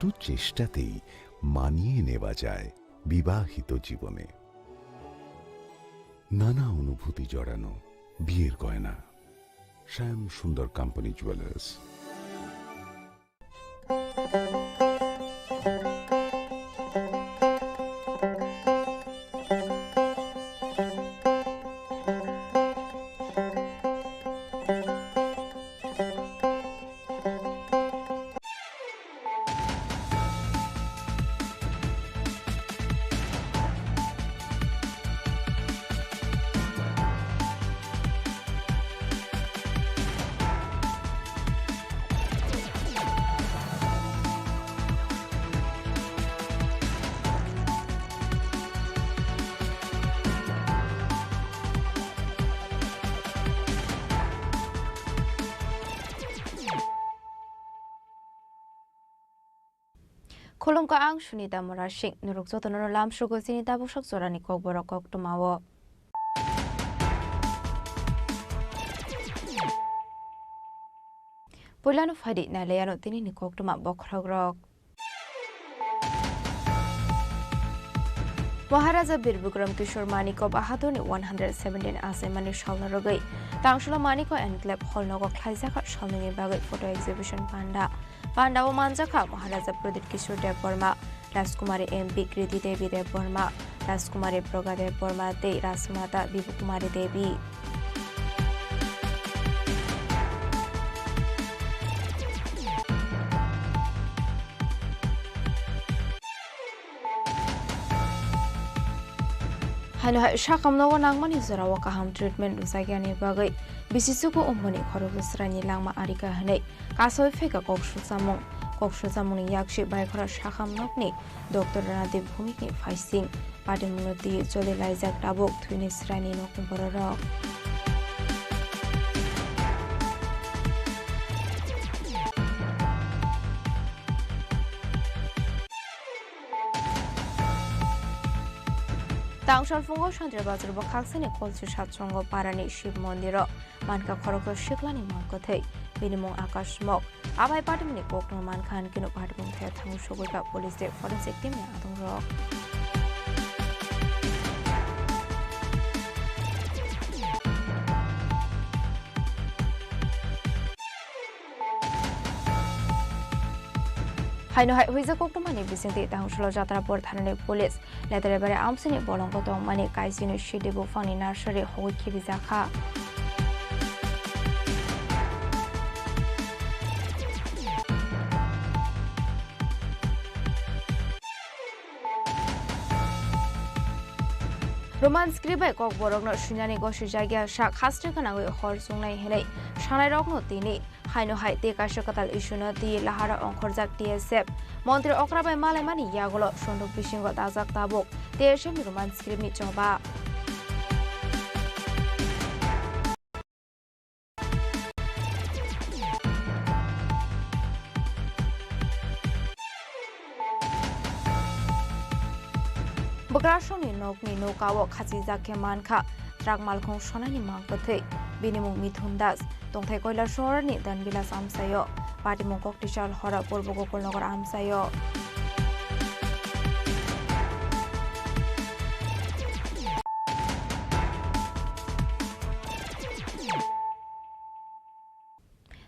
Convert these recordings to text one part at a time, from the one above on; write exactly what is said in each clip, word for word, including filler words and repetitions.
একটু চেষ্টাতেই মানিয়ে নেওয়া যায় বিবাহিত জীবনে। নানা অনুভূতি জড়ানো বিয়ের গয়না। শ্যাম সুন্দর company jewellers. Khulumkha, ang Sunita Murasing. Norok jotono lamsugo chini tabuksak jorani kokborok koktwmao. Puilano phaidi nailaiano tinini koktwma bokhorokrok. Maharaja Bir Bikram Kishore Manikya Bahadurni one hundred seventeen achaimani salno rwgwi Tangsholo Manikya Enclave Hall nogo khlaijakha salnwini bagwi photo exhibition panda. Pandao manjakha Maharaja Pradip Kishore Debbarma, Rajkumari M P Kriti Devi Debbarma, Rajkumari Praga Debbarma tei Rajmata Bibu Kumari Devi. Haino hai sakamno o nangmani jorao kaham treatment rwjakya ni bagwi bisi chugo umoni khoroksa chwraini langma arika hwnwi kasawi phaikha kok sujamung. Kok sujamungni yaksi Baikhora sakam nokni Doctor Rana Dev Bhumikni phaising. Patimungno twi choli laijak tabuk thwini chwraini nokni bororok. Tangsal phungo Sanjay Bazar bo khaksani Kolsi Satsongo parani Shiv Mondiro mankha khoroksa siklani mangkwthwi, bini mung Akash Mok. Abai patimungni kokno mankha, hinkhe no patimung thaya thango sogwikha police tei forensic team ni adongrok. Haino hai huijak koktwmani bisingtwi Tangsalo Jatrapur thanani police Leterebari amsini bolongo tongmani kaisini sidi buphangni nursery hogwi khibijakha. Roman script bai kokborokno swinani gosijakya sak haste gwnangwi hor chungnai hinwi sanairokno tini haino hai tei kaisa kwtal issue-no twi lahara ongkhorjak T S F. Montri okra bai malaimani yagulo sonduk bisingo dajak tabuk T S F ni Roman script ni choba. Bwkrasongni nokni nokao khachijak khe mankha truck malkhung sonaini mangkwthwi, bini mung Mithun Das. Tongthai Koilasahar ni Dan Vilas amchaio, patimung Koktisal hora Purbo Gokulnagar amchaio.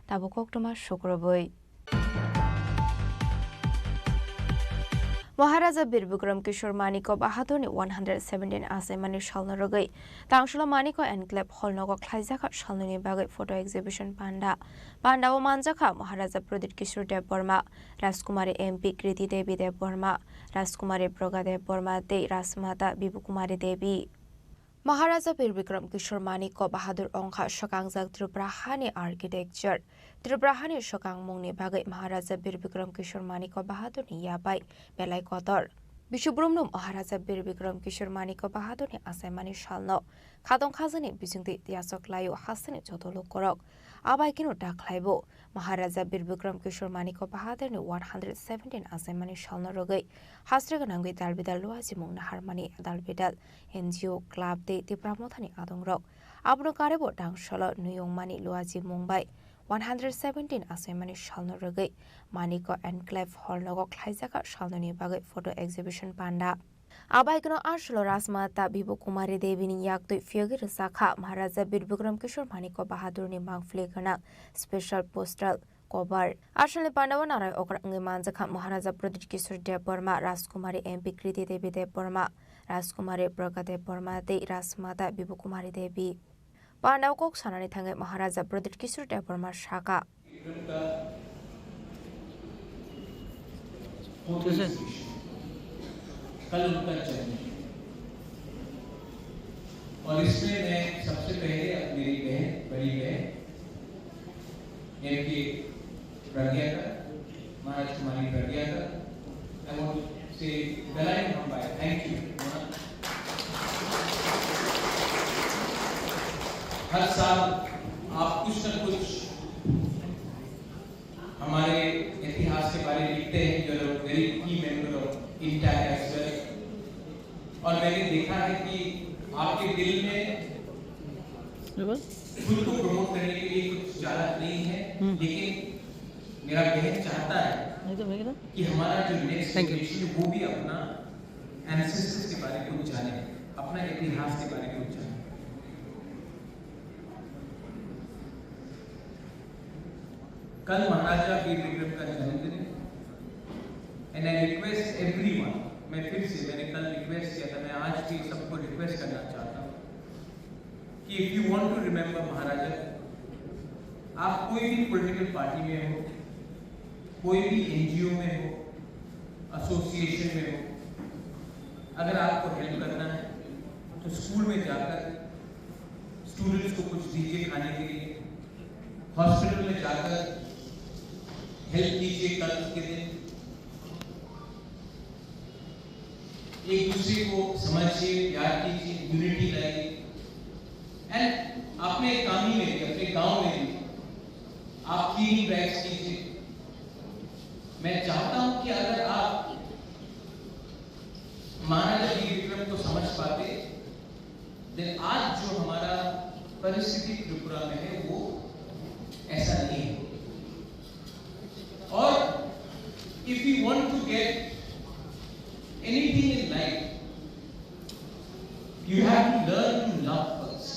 Tabuk koktwma sukrubwi. Maharaja Bir Bikram Kishore Manikya Bahadurni one hundred seventeen achaimani salno rwgwi Tangsalo Manikya Enclave Hall nogo khlaijakha salnwini bagwi photo exhibition panda. Pandao manjakha Maharaja Pradip Kishore Debbarma, Rajkumari M P Kriti Devi Debbarma, Rajkumari Praga Debbarma tei Rajmata Bibu Kumari Devi. Maharaja Bir Bikram Kishore Manikya Bahadur wngkha swkangjak Tripura hani architecture. Tripura hani swkangmungni bagwi Maharaja Bir Bikram Kishore Manikya Bahadurni yabai belai kotor. Bisi brumno Maharaja Bir Bikram Kishore Manikya Bahadurni achaimani salno khatong khajani bisingtwi yachok laio hasteni joto lukurok. Abai kheno dakhlaibo Maharaja Bir Bikram Kishore Manikya Bahadurni one hundred seventeen achaimani salno rwgwi hasri gwnangwi dalbidal luajimung naharmani dalbidal N G O, club tei Tipra Mothani adongrok. Abono karwibo Tangsalo nuyungmani luajimung bai one hundred seventeen achaimani salno rwgwi Maniko Enclave Hall nogo khlaijakha salnoni bagwi photo exhibition panda. Abaikno asolo Rajmata Bibhu Kumari Devi ni yaktwi phiyogwi rwchakha Maharaja Bir Bikram Kishore Maniko Bahadurni mangpili gwnang special postal cover. Asolni pandao narai okra wngwi manjakha Maharaja Pradyut Kishore Debbarma, Rajkumari M P Kriti Devi Debbarma, Rajkumari Praga Debbarma tei Rajmata Bibhu Kumari Devi. Pandao kok sanani thangwi Maharaja Pradyut Kishore Debbarma sakha. Vikram का photo exhibition, कल उनका जन्म है। और इसमें मैं सबसे पहले अपनी मेरी बहन, बड़ी बहन एम के प्रज्ञा का, महाराज कुमारी प्रज्ञा का, I want to say, Belai Hambai, thank you. हर साल आप कुछ ना कुछ हमारे इतिहास के बारे में लिखते हैं, you are a very key member of INTACH as well। और मैंने देखा है कि आपके दिल में खुद को प्रमोट करने के लिए कुछ ज़्यादा नहीं है, लेकिन मेरा बहन चाहता है कि हमारा जो नेक्स्ट जनरेशन है वो भी अपना एंसेस्टर्स के बारे में कुछ जाने, अपना इतिहास के बारे में कुछ जाने। कल महाराजा वीर विक्रम का जन्मदिन है, and I request everyone, मैं फिर से, मैंने कल रिक्वेस्ट किया था, मैं आज भी सबको रिक्वेस्ट करना चाहता हूँ कि if you want to remember महाराजा, आप कोई भी पॉलिटिकल पार्टी में हो, कोई भी एनजीओ में हो, एसोसिएशन में हो, अगर आपको हेल्प करना है तो स्कूल में जाकर स्टूडेंट्स को कुछ दीजिए खाने के लिए, हॉस्पिटल में जाकर हेल्प कीजिए कल के दिन। एक दूसरे को समझिए, प्यार कीजिए, यूनिटी लाइए। एंड अपने कामी में भी, अपने गांव में भी आप क्लीनिंग ड्राइव्स कीजिए। मैं चाहता हूं कि अगर आप महाराजा वीर विक्रम को समझ पाते, देन आज जो हमारा परिस्थिति त्रिपुरा में है वो ऐसा नहीं है। और if you want to get anything in life, you have to learn to love first।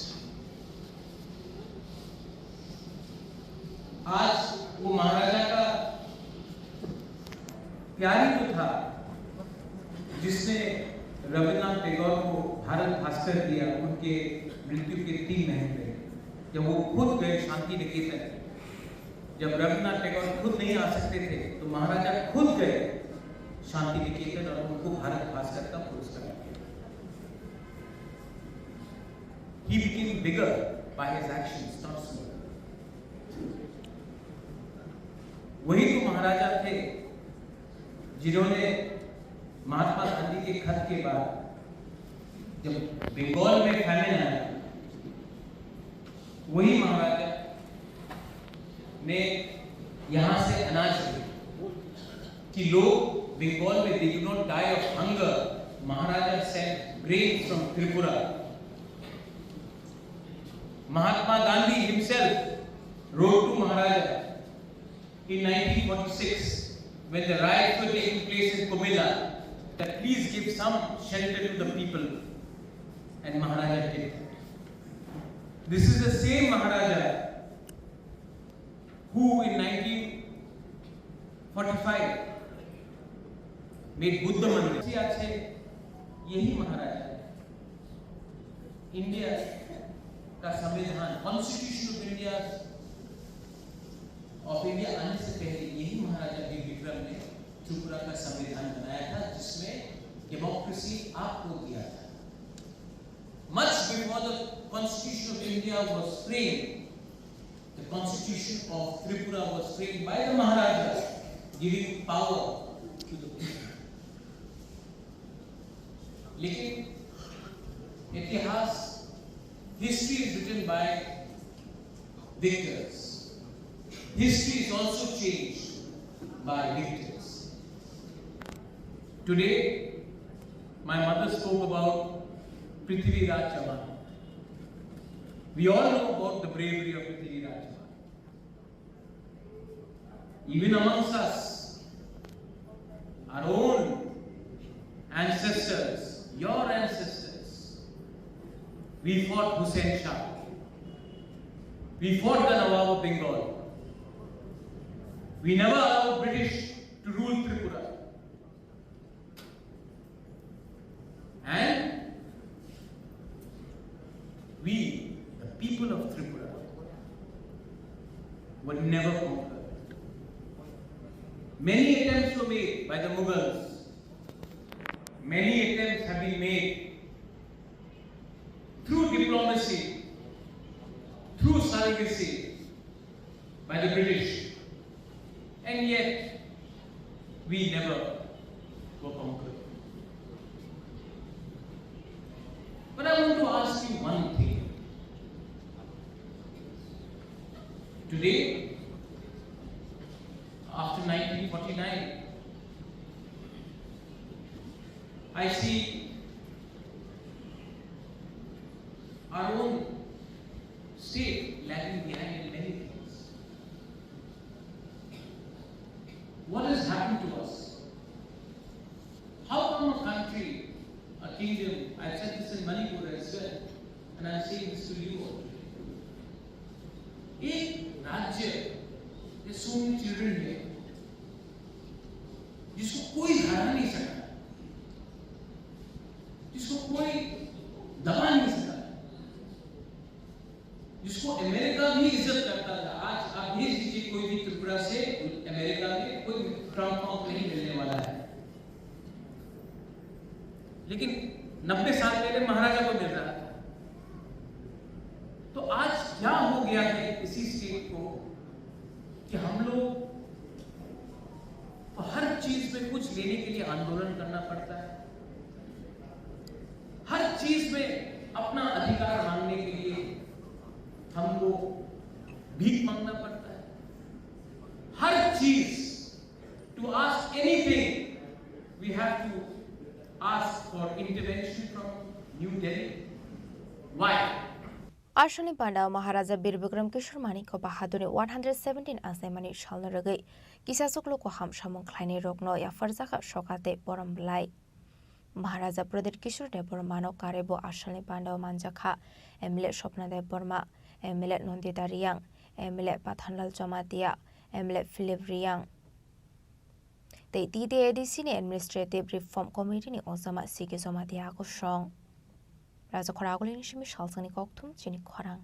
आज वो महाराजा का प्यार ही तो था जिसने रविन्द्रनाथ टैगोर को भारत भास्कर दिया उनके मृत्यु के तीन महीने पहले, जब वो खुद गए शांति निकेतन। जब रविन्द्रनाथ टैगोर खुद नहीं आ सकते थे तो महाराजा खुद गए शांति निकेतन और उनको भारत भास्कर का पुरस्कार दिया। He became bigger by his actions, not smaller। वही तो महाराजा थे जिन्होंने महात्मा गांधी के खत के बाद जब बंगाल में फैमिन आया, वही महाराजा ने यहाँ से अनाज लिया कि लोग बंगाल में they do not die of hunger। Maharaja sent grain from Tripura। Mahatma Gandhi himself wrote to Maharaja in nineteen forty-six, when the riots were taking place in Comilla, that please give some shelter to the people. And Maharaja did that. This is the same Maharaja who in nineteen forty-five made Buddha Mandir। আছে, यही महाराजा है। इंडिया का संविधान, constitution of India, of India आने से पहले यही महाराजा वीर विक्रम ने त्रिपुरा का संविधान बनाया था, जिसमें डेमोक्रेसी आपको दिया था। Much before the Constitution of India was framed, the Constitution of Tripura was framed by the Maharaja, giving power to the people। लेकिन इतिहास, history is written by victors। History is also changed by victors। Today, my mother spoke about Prithviraj Chauhan। We all know about the bravery of Prithviraj Chauhan। Even amongst us, our own ancestors, your ancestors, we fought Hussain Shah. We fought the Nawab of Bengal. We never allowed British to rule Tripura. And we, the people of Tripura, were never conquered. Many attempts were made by the Mughals. Many attempts have been made through diplomacy, through surrogacy, by the British. And yet, we never were conquered. But I want to ask you one thing. Today, after nineteen forty-nine, I see our own state lagging behind in many things. What has happened to us? How come a country, a kingdom, I've said this in Manipur as well, and I'm saying this to you all today. एक राज्य, ये so many children है, जिसको कोई हरा नहीं सकता, जिसको कोई दबा नहीं सकता, जिसको अमेरिका भी इज्जत करता था। आज आप भेज दीजिए कोई भी त्रिपुरा से अमेरिका में, कोई ट्रम्प वम्प नहीं मिलने वाला है। लेकिन नब्बे साल पहले महाराजा को मिल रहा था। तो आज क्या हो गया है इसी स्टेट को कि हम लोग को हर चीज में कुछ लेने के लिए आंदोलन करना पड़ता है, हर चीज में अपना अधिकार मांगने के लिए हमको भीख मांगना पड़ता है। हर चीज, to ask anything, we have to ask for intervention from New Delhi. Why? Aswkni panda Maharaja Bir Bikram Kishore Manikya Bahadurni one hundred seventeen achaimani salno rwgwi kisachuk luku ham samung khlainairokno yapharjakha soka tei borom bwlai. Maharaja Pradyut Kishore Debbarmano karwi bo asalni pandao manjakha, M L A Swapna Debbarma, M L A Nandita Reang, M L A Pathanlal Jamatia, M L A Philip Reang tei T T A D C ni Administrative Reform Committee ni ojama C K Jamatia kosong. Raja khorang agulini simi salsani kokthum chini khorang.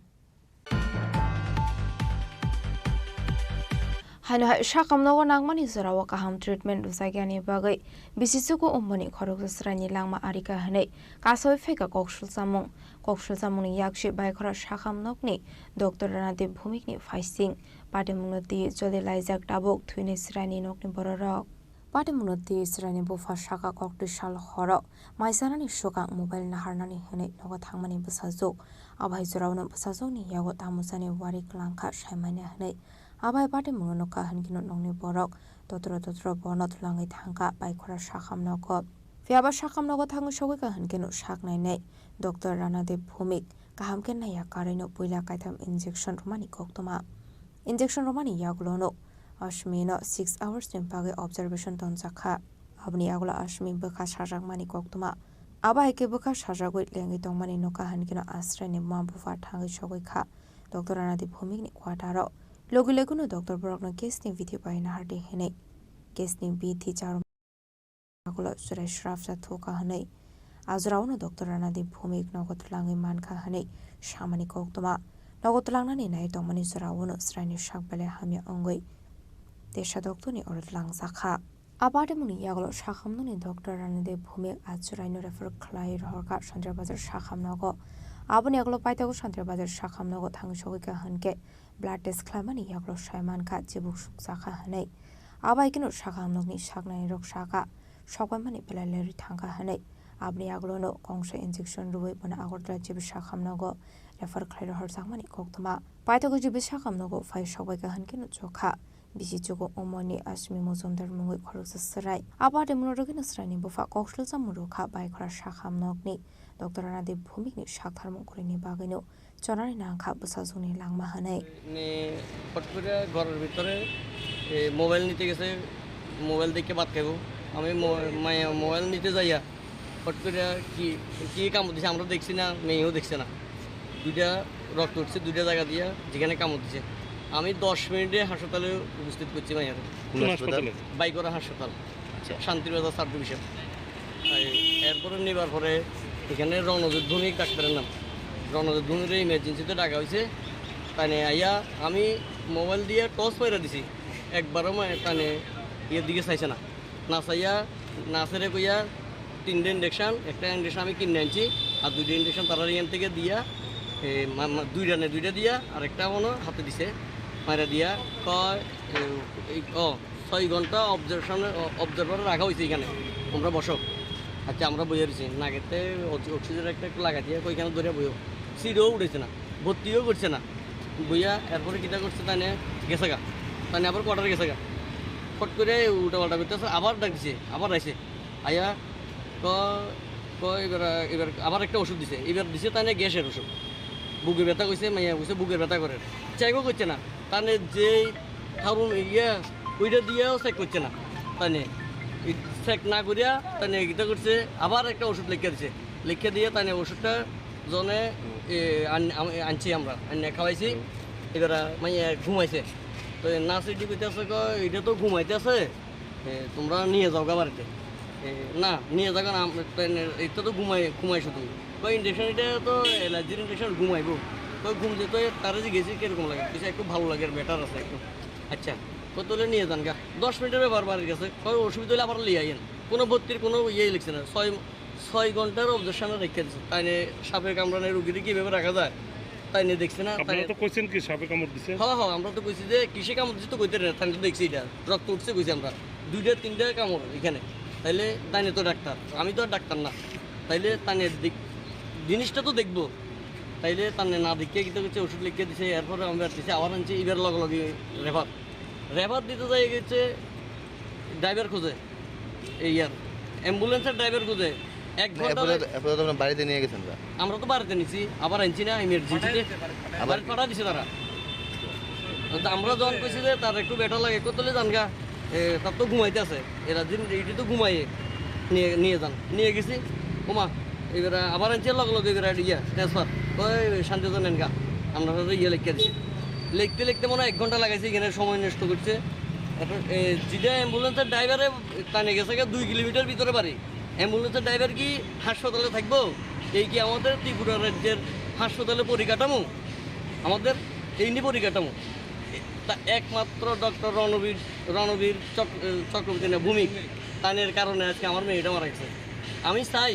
Haino hai sakamnogo nangmani jorao kaham treatment rwjakya ni bagwi bisi chuku umoni khoroksa chwraini langma arika hwnwi kasawi phaikha koksul chamung. Koksul chamungni yaksi baikhora sakamnokni Doctor Ranadip Bhumikni phaising patimungno twi choli laijak tabuk thwinai chwraini nokni bororok. Patimungno twi chwraini bupha saka koktwi sal horo maisanani swkang mobile naharnani hwnwi nogo thangmani bwsajwk. Abo hai joraono bwsajwkni yago tamusani wari kwlangkha saimanya hwnwi. Abo hai patimungno nukha hwnkhe nokni borok totro totro bono twlangwi thangkha baikhora sakamnogo. Phiyaba sakamnogo thangwi sogwikha hwnkhe sak nainai Doctor Ranadip Bhumik kaham khe naiya karwino puila kaitham injection rwmani koktwma. Injection rwmani yagulono Ashmi no six hours ni bagwi observation tonjakha. Aboni yagulo Ashmi bwkha sajakmani koktwma. Abo hai khe bwkha sajagwi lengwi tongmani nokha hwnkheno Ashray ni buma bupha thangwi sogwi kha Doctor Ranadip Bhumik ni quarter o. Logi logi no doctor borok no case ni bithi bai nahardi hwnwi. Case ni bithi charwmani yagulo chwrai srapsa thukha hwnwi. A jorao no Doctor Ranadip Bhumik nogo twlangwi mankha hwnwi samani koktwma. Nogo twlangnani nai tongmani jorao no chwraini sak belai hamya wngwi tesa doctor ni oro twlangjakha. A patimungni yagulo sakamnokni Doctor Ranadip Bhumik a chwraino refer khlai rohorkha Santirbazar sakamnogo. Aboni yagulo paithago Santirbazar sakamnogo thangwi sogwikha hwnkhe blood test khlaimani yagulo saimankha chibuk sukjakha hwnwi. Abo hai kheno sakamnokni saknairok sakha, sokbaimani belai lerwi thangkha hwnwi. Aboni yagulono kongsa injection rwui bono Agartala chibuk sakamnogo refer khlai rohorjakmani koktwma. Paithago chibuk sakamnogo phai sokbaikha hwnkheno chokha. Bisi chugo umorni Ashmi Mojumdar mungwi khoroksa chwrai. Abo patimungno rwgwino chwraini bupha koksul chamung rwkha baikhora sakamnokni Doctor Ranadip Bhumikni saktharmung kwrwini bagwino chonani nangkha bwsajwkni langma hwnwi. Ni hot kore ghoror bhitore এ, মোবাইল নিতে গেছে, মোবাইল দেখে ভাত খাইবো। আমি মো-, মায়া মোবাইল নিতে যাইয়া ফট করে কি, কি কামড় দিছে আমরা দেখছি না, মেয়েও দেখছে না। দুইটা রক্ত উঠছে, দুইটা জায়গা দিয়া যেখানে কামড় দিছে। আমি দশ মিনিটে হাসপাতালে উপস্থিত করছি মায়ের। কোন কোন হাসপাতাল? হাসপাতালে? বাইকরা হাসপাতাল, আচ্ছা। শান্তির বাজার সাব ডিভিশন। এই এরপরে নেবার পরে এখানে রণজিৎ ভৌমিক ডাক্তারের নাম, রণজিৎ ভৌমিকরে ইমার্জেন্সিতে ডাকা হয়েছে। তাই নিয়ে আইয়া আমি মোবাইল দিয়ে টর্চ মেরে দিছি, একবারও মা-, তাই নিয়ে ইয়ের দিকে চাইছে না। না চাইয়া, না ছেড়ে কইয়া তিনটা ইঞ্জেকশন, একটা ইঞ্জেকশন আমি কিনে আনছি, আর দুইটা ইঞ্জেকশন তারা এখান থেকে দিয়া, এ, মা-, মা-, দুইটা নে দুইটা দিয়া আর একটা মনে হয় হাতে দিছে, মারা দিয়া কয়, এ, এই, ও, ছয় ঘন্টা অবজারভেশনে, অ-, অবজারভারে রাখা হয়েছে এখানে, তোমরা বসো। আচ্ছা, আমরা বইয়া রয়েছি, নাকেতে অক্সি-, অক্সিজেন একটা একটু লাগাই দিয়ে কই এখানে ধরে বইও, সিটও উঠেছে না, ভর্তিও করছে না। বইয়া এরপরে কিতা করছে, তাই নিয়ে গেছে গা, তাই নিয়ে আবার কোয়ার্টারে গেছে গা। ফট করে উল্টা পাল্টা করতেছে, আবার ডাক দিছে, আবার আইছে, আয়া ক, ক এবার, এবার আবার একটা ওষুধ দিছে, এবার দিছে তাই নিয়ে গ্যাসের ওষুধ, বুকে ব্যথা কইছে, মাইয়া কইছে বুকের ব্যথা করে, চেকও করছে না। তানে যেই থারুন ইয়া, ওইটা দিয়েও চেক করছে না। তানে চেক না করিয়া তানে এটা করছে, আবার একটা ওষুধ লিখে দিছে। লিখে দিয়ে তানে ওষুধটা জনে, এ, আন-, আম-, আনছি আমরা, আনিয়া খাওয়াইছি। এবার মাইয়া ঘুমাইছে। তো নার্স এটি কইতেছে, কয়, "এটা তো ঘুমাইতেছে, এ, তোমরা নিয়ে যাও গা বাড়িতে।" এ, "না, নিয়ে যাও না, আম-, তাই না, এটা তো ঘুমাই, ঘুমাই শুধু।" কয়, "ইঞ্জেকশন, এটা তো অ্যালার্জির ইঞ্জেকশন, ঘুমাইবো।" কয়, "ঘুম যেতে তারা যে গেছি, কিরকম লাগে?" কিছু একটু ভালো লাগে, বেটার আছে একটু। আচ্ছা, কত হলে নিয়ে যান গা? দশ মিনিটের ব্যাপার বাড়ির কাছে। কয়, "অসুবিধা হলে আবার লিয়ে আইয়েন।" কোনো ভর্তির কোনো ইয়ে লিখছে না। ছয়, ছয় ঘন্টার অবজারভেশনে রেখে দিচ্ছে। তাই নিয়ে সাপে কামড়ানো রুগীরে কিভাবে রাখা যায়? তাই নিয়ে দেখছে না, তাই আপনারা তো কইছেন কি সাপে কামড় দিছে? হ্যাঁ, হ্যাঁ, আমরা তো কইছি যে কিসে কামড় দিছে তো কইতে না, তাই তো দেখছি এটা। রক্ত উঠছে কইছি আমরা। দুইটা তিনটা কামড় এখানে। তাইলে তাই নিয়ে তো ডাক্তার, আমি তো আর ডাক্তার না। তাইলে তাই নিয়ে দেখ-, জিনিসটা তো দেখবো। তাইলে তাই নিয়ে না দেখিয়ে কিতা করছে, ওষুধ লিখে দিছে, এরপরে আমরা দিছি, আবার আনছি, এবার লগে লগে রেফার। রেফার দিতে যাই গেছে ড্রাইভার খুঁজে, এই আর অ্যাম্বুলেন্সের ড্রাইভার খুঁজে এক না, ঘন্টা এরপরে লাগে। তো, এরপরে তো আপনার বাড়িতে নিয়ে গেছেন তো? আমরা তো বাড়িতে নিছি, আবার আনছি না ইমার্জেন্সিতে। আবার? বাড়ি পাঠা দিছে তারা। তো আমরা যখন কইছি যে তার একটু বেটা লাগে, কত তুলে যান গা, এ, তার তো ঘুমাইতে আছে, এরা দিন এইটি তো ঘুমাইয়ে নিয়ে, নিয়ে যান, নিয়ে গেছি। ওমা, এবার আবার আনছে লগে লগে এবার ইয়া ট্রান্সফার, ওই শান্তিজন এনগা, আমরা ইয়ে লিখে দিছি। লিখতে লিখতে মনে হয় এক ঘন্টা লাগাইছে, এখানে সময় নষ্ট করছে। এখন, এ, যেটা অ্যাম্বুলেন্সের ড্রাইভারে টানে গেছে গিয়ে দুই কিলোমিটার ভিতরে বাড়ি, অ্যাম্বুলেন্সের ড্রাইভার কি হাসপাতালে থাকবো? এই কি আমাদের ত্রিপুরা রাজ্যের হাসপাতালের পরিকাঠামো? আমাদের এই নিয়ে পরিকাঠামো। তা একমাত্র ডক্টর রণবীর, রণবীর চক-, চক্রবর্তী না, ভৌমিক, তানের কারণে আজকে আমার মেয়েটা মারা গেছে। আমি চাই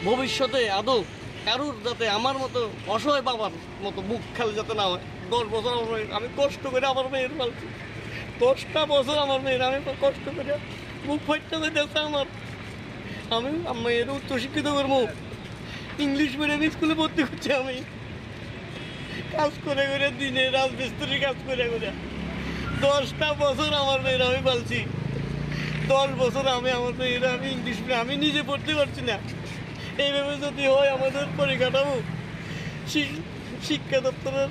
ভবিষ্যতে আদৌ কারুর যাতে আমার মতো অসহায় বাবার মতো বুক খালি যাতে না হয়। দশ বছর আমার মেয়ের, আমি কষ্ট করে আমার মেয়ের পালছি, দশটা বছর আমার মেয়ের আমি কষ্ট করে বুক ফাটতে হইতেছে আমার। আমি আমার মেয়ের উচ্চশিক্ষিত করবো, ইংলিশ মিডিয়াম স্কুলে ভর্তি করছি আমি। কাজ করে করে, দিনে রাজমিস্ত্রি কাজ করে করে দশটা বছর আমার মেয়েরা আমি পালছি। দশ বছর আমি আমার মেয়েরা আমি ইংলিশ মিডিয়াম, আমি নিজে পড়তে পারছি না। এইভাবে যদি হয় আমাদের পরিকাঠামো, শিক-, শিক্ষা দপ্তরের,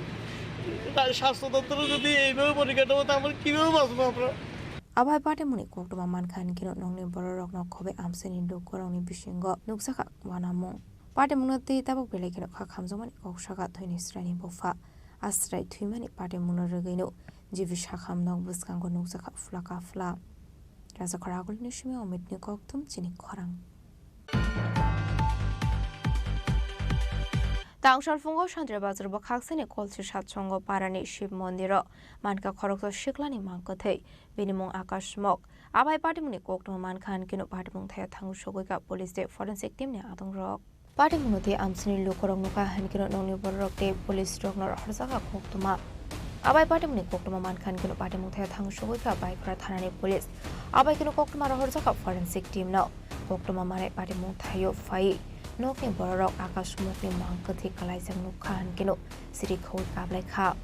তা-, স্বাস্থ্য দপ্তরের যদি এইভাবে পরিকাঠামো, তা আমরা কীভাবে বাঁচবো আমরা? Abai patimungni koktwma mankha hinkhe nokni bororokno khobai amchaini lukurokni bisingo nukjakha uanamung. Patimungno tei tabuk belai kheno kha khamjakmani kok sakha thwini chwraini bupha. A chwrai thwimani patimungno rwgwino G B sakham nok bwskango nukjakha phlaka phla. Rajakhor agulini simi Omitni kokthum chini khorang. Tangsalphungo Santri Bazar bwkhaksani Kolsi Satsongo parani Shiv Mondiro mankha khoroksa siklani mang kwthwi, bini mung Akash Mok. Abai patimungni koktwma mankha hinkhe no patimung thaya thango sogwi kha police tei forensic team ni adongrok. Patimungno tei amchaini lukurok nukha hinkhe no nokni bororok tei police rokno rohorjakha koktwma. Abai patimungni koktwma mankha hinkhe no patimung thaya thango sogwi kha Baikora thanani police. Abai kheno koktwma rohorjakha forensic team no. Koktwma manwi patimung thaio phai nokni bororok Akash Mokni mang kwthwi kwlaijak nukha hinkhe no siri khaui kablai kha.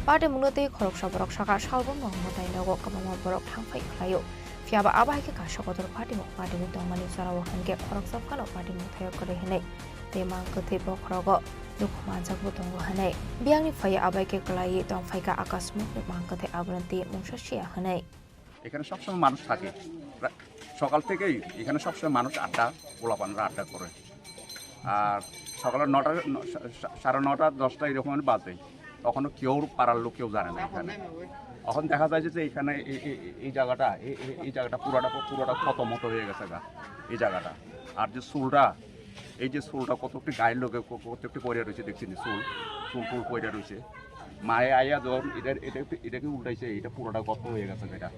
Patimungno tei khoroksa borok sakha, salbumno mwtai nogo kwbangma borok thangphai khlaio. Phiyaba abo hai khe kaisa kotor patimung patimung tongmani jorao hinkhe khoroksa phano patimung thaio kwrwi hwnwi tei mang kwthwi bokhorogo dukhu manjakbo tongo hwnwi. Biyangni phaiya abai khe kwlaiwi tongphaikha akasmukni mang kwthwi abono tei mungsa siya hwnwi. এখানে সবসময় মানুষ থাকে। রা-, সকাল থেকেই এখানে সবসময় মানুষ আড্ডা, পোলাপানরা আড্ডা করে। আর সকালে নটা, ন-, সা-, সা-, সাড়ে নটা, দশটা এরকম বাজে, তখনও কেউ পাড়ার লোক কেউ জানে না এখানে। এখন দেখা যায় যে, যে এখানে এই, এই, এই, এই জায়গাটা, এই, এই, এই জায়গাটা পুরাটা, পুরাটা ক্ষত মতো হয়ে গেছে গা, এই জায়গাটা। আর যে চুলটা, এই যে চুলটা কত একটি গায়ের লোকে ক-, কত একটি পড়ে রয়েছে, দেখছি নি চুল, চুল টুল পড়ে রয়েছে। মায়ে আইয়া যখন এটা, এটা একটু, এটা কি উল্টাইছে, এটা পুরোটা গর্ত হয়ে গেছে এটা।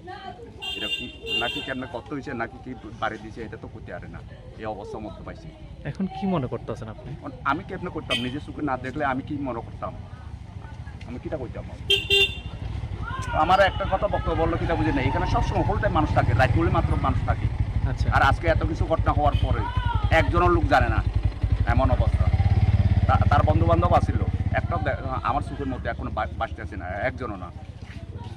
এটা কি, নাকি কেমনে গর্ত হয়েছে, নাকি কি বাড়ি দিছে, এটা তো করতে পারে না। এই অবস্থার মধ্যে পাইছি। এখন কি মনে করতেছেন আপনি? এখন আমি কেমনে করতাম, নিজের চোখে না দেখলে আমি কি মনে করতাম? আমি কিটা কইতাম? আমার একটা কথা বক্তব্য বললো কিটা বুঝে নাই, এখানে সবসময় হোল টাইম মানুষ থাকে, রাইত হলে মাত্র মানুষ থাকে। আচ্ছা। আর আজকে এত কিছু ঘটনা হওয়ার পরে একজনও লোক জানে না, এমন অবস্থা। তা-, তার বন্ধু বান্ধব আছিল, একটা দে-, আমার চোখের মধ্যে এখনো বা-, বাঁচতে আছে না, একজনও না।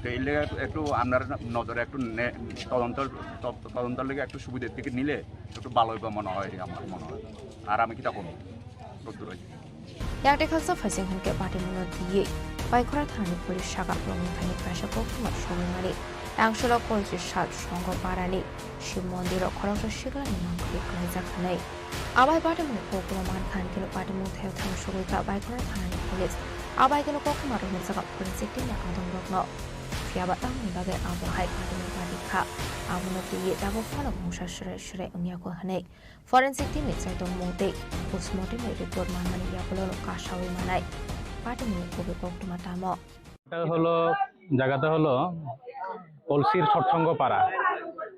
তো এই লেগে একটু, একটু আপনার নজরে একটু নে-, তদন্ত, ত-, তদন্তের লেগে একটু সুবিধার দিকে নিলে একটু ভালো হইব মনে হয়, আমার মনে হয়। আর আমি কিটা করবো? Yakte khaksa phaising hinkhe patimungno twiwi Baikhora thanani police saka borokni thani kaisa koktwma sogwi mani. Tangsholo Kolchi sal Songho parani Shiv mondiro khoroksa siklani mangkhwi khlaijak hwnwi. Abai patimungni koktwma mankha hinkhe patimung thaio thang sogwi kha Baikhora thanani police. Abai kheno koktwma rwngwi saka forensic team ni adongrokno. Phiyaba tamoni bagwi abo hai patimung padi kha, abono twiwi tabuk phano mungsa swrai swrai wngya kho hwnwi. Forensic team ni chaitokmung tei postmortem ni report manmani yagulo no kasawi manai. Patimungni kubui koktwma tamo? এটা হলো, জায়গাটা হলো কলসির সৎসঙ্গ পাড়া।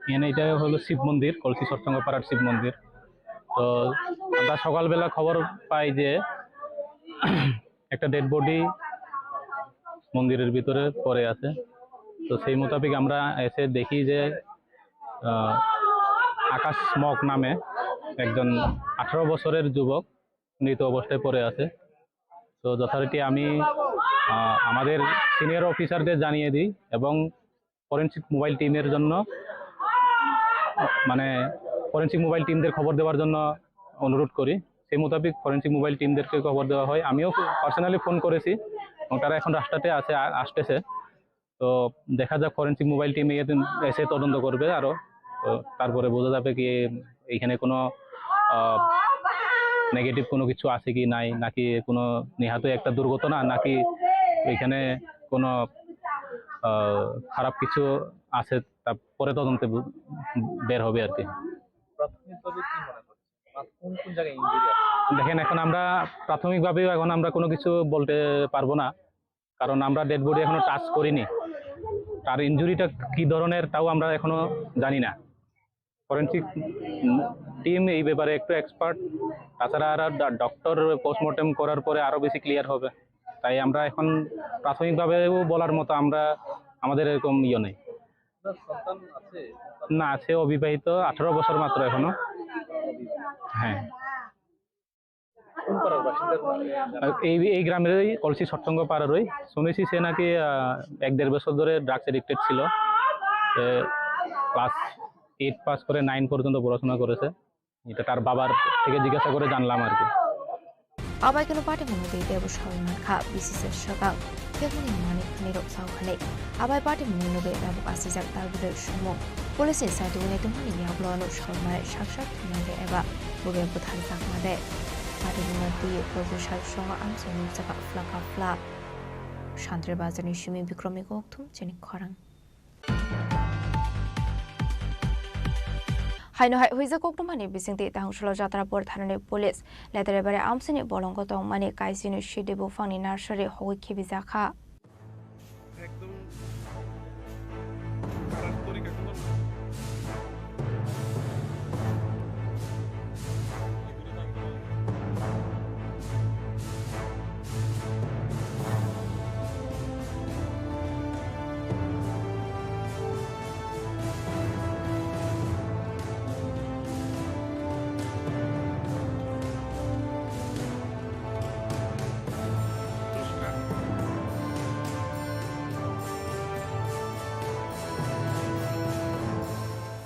এখানে এটা হলো শিব মন্দির, কলসি সৎসঙ্গ পাড়ার শিব মন্দির। তো আমরা সকালবেলা খবর পাই যে একটা ডেড বডি মন্দিরের ভিতরে পড়ে আছে। তো সেই মোতাবেক আমরা এসে দেখি যে, আহ, আকাশ মগ নামে একজন আঠারো বছরের যুবক মৃত অবস্থায় পড়ে আছে। তো যথারীতি আমি, আহ, আমাদের সিনিয়র অফিসারদের জানিয়ে দিই এবং ফরেন্সিক মোবাইল টিমের জন্য, মানে, ফরেন্সিক মোবাইল টিমদের খবর দেওয়ার জন্য অনুরোধ করি। সেই মোতাবেক ফরেন্সিক মোবাইল টিমদেরকে খবর দেওয়া হয়। আমিও পার্সোনালি ফোন করেছি এবং তারা এখন রাস্তাতে আছে, আ-, আসতেছে। তো দেখা যাক, ফরেন্সিক মোবাইল টিম এসে তদন্ত করবে আরো। তো তারপরে বোঝা যাবে কি এইখানে কোনো, আহ, নেগেটিভ কোনো কিছু আছে কি নাই, নাকি কোনো নিহত একটা দুর্ঘটনা, নাকি এখানে কোনো, আহ, খারাপ কিছু আছে, তা পরে তদন্তে বু-, বের হবে আর কি। প্রাথমিকভাবে কি মনে করছেন? মা কোন কোন জায়গায় ইনজুরি আছে? দেখেন, এখন আমরা প্রাথমিকভাবেও এখন আমরা কোনো কিছু বলতে পারবো না, কারণ আমরা ডেড বডি এখনো টাচ করিনি। তার ইনজুরিটা কি ধরনের, তাও আমরা এখনো জানি না। ফরেন্সিক টিম এই ব্যাপারে একটু এক্সপার্ট, তাছাড়া আর ডা-, ডক্টর পোস্টমর্টেম করার পরে আরও বেশি ক্লিয়ার হবে। তাই আমরা এখন প্রাথমিকভাবেও বলার মতো আমরা, আমাদের এরকম ইয়ে নেই। আপনার সন্তান আছে? না, সে অবিবাহিত, আঠারো বছর মাত্র এখনো। হ্যাঁ। কোন পাড়ার বাসিন্দা? এই, এই গ্রামেরই, কলসি সৎসঙ্গ পাড়ারই। শুনেছি সে নাকি, আহ, এক দেড় বছর ধরে ড্রাগস এডিক্টেড ছিল। সে ক্লাস এইট পাস করে নাইন পর্যন্ত পড়াশোনা করেছে। এটা তার বাবার থেকে জিজ্ঞাসা করে জানলাম আর কি। Abai kheno patimungno tei teibo sawi mankha, B C C swkang keboni manwi khwnirok sao hwnwi. Abai patimungni nugwi tabuk asijak tabuk sumung. Police ni side wngwi tongmani yagulo ano sawi manai sak sak thumnai de eba bubaia bwtharjakma de. Patimungno twiwi police ni side songo amchaini nukjakha phlaka phla. Santri bazarni simi Bikromni kokthum chini khorang. Haino hai huijak koktwmani bisingtwi Tangsolo Jatrapur thanani police letere bare amsini bolongo tongmani kaisini sidi buphangni nursery hogwi khibijakha. একদম খারাপ তরিকা কোনো না।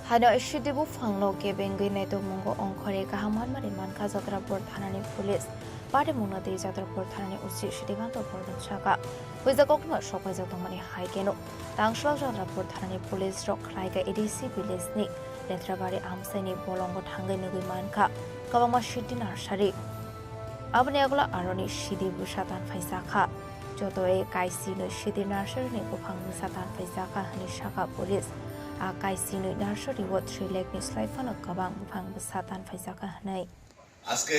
Haino sidi buphangno kebengwi naitokmungo ongkhorwi kaham manmani mankha Jatrapur thanani police. Patimungno tei Jatrapur thanani O C Srikanto Bordon saka. Huijak kokno sokpaijak tongmani hai keno tangshwlak Jatrapur thanani police rok khlaika A D C village ni Letrabari amsaini bolongo thangwi nugwi mankha kwbangma sidi narsari. Aboni yagulo aroni sidi bwsa tanphaijakha. Jotoi kaisinwi sidi narsari ni buphang bwsa tanphaijakha hwnwi saka police. A kaisinwi narsari o three lakh ni slai phano kwbang buphang bwsa tanphaijakha hwnwi. আজকে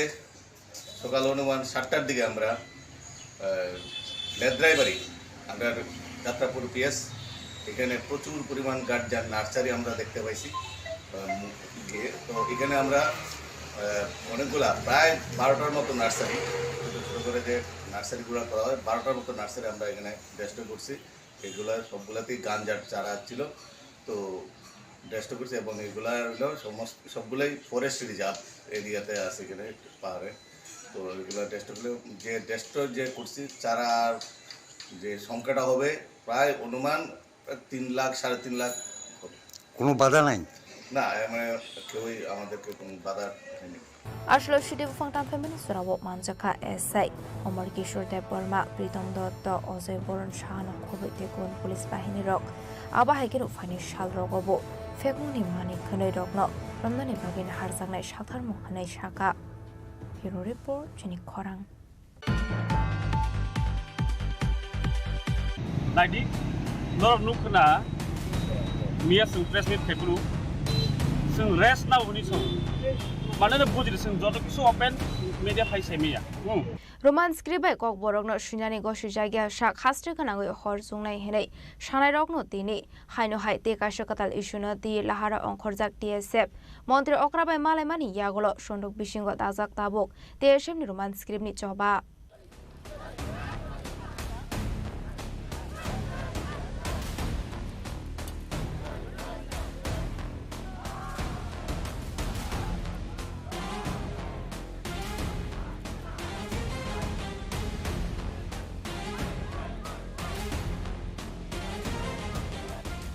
সকাল অনুমান সাতটার দিকে আমরা, আহ, লেদ্রাইবাড়ি আন্ডার যাত্রাপুর পিএস, এখানে প্রচুর পরিমাণ গার্জার নার্সারি আমরা দেখতে পাইছি। আহ, গিয়ে তো এখানে আমরা, আহ, অনেকগুলা, প্রায় বারোটার মতো নার্সারি, ছোটো ছোটো করে যে নার্সারিগুলো করা হয়, বারোটার মতো নার্সারি আমরা এখানে ডেস্ট্রয় করছি। এগুলা সবগুলাতেই গাঞ্জার চারা ছিল। তো ডেস্ট্রয় করছি এবং এগুলা হলো সমস্ত, সবগুলাই ফরেস্ট রিজার্ভ এরিয়াতে আছে এখানে পাহাড়ে। তো এগুলা ডেস্ট্রয় করলে, যে ডেস্ট্রয় যে করছি, চারার যে সংখ্যাটা হবে প্রায় অনুমান তিন লাখ, সাড়ে তিন লাখ হবে। কোনো বাধা নাই? না, এ, মানে কেউই আমাদেরকে কোনো বাধা হয়নি। Aswk sidi buphang tanphaimani jorao manjakha S I Omor Kishore Debbarma, Pritom Dotto, Ojoy Boron Sahano khobwi tei kubun police bahini rok. Abo hai kheno phaini sal rogo bo phekmungni manwi khwnwi rokno romnani bagwi naharjaknai satharmung hwnwi sakha. Bureau Report, chini khorang. Naidi, norok nuk khna, miya chwng press meet khai phuru, chwng rest nao hwnwi song. Mane no bujidi chwng joto kisu open media phai sai maya. Hmm. Roman script bai Kokborokno swinani gosi jagya sak haste gwnangwi hor chungnai hwnwi sanairokno tini haino hai tei kaisa kwtal issue no twi lahara ongkhorjak T S F. Montri okra bai malaimani yagulo sonduk bisingo dajak tabuk T S F ni Roman script ni choba.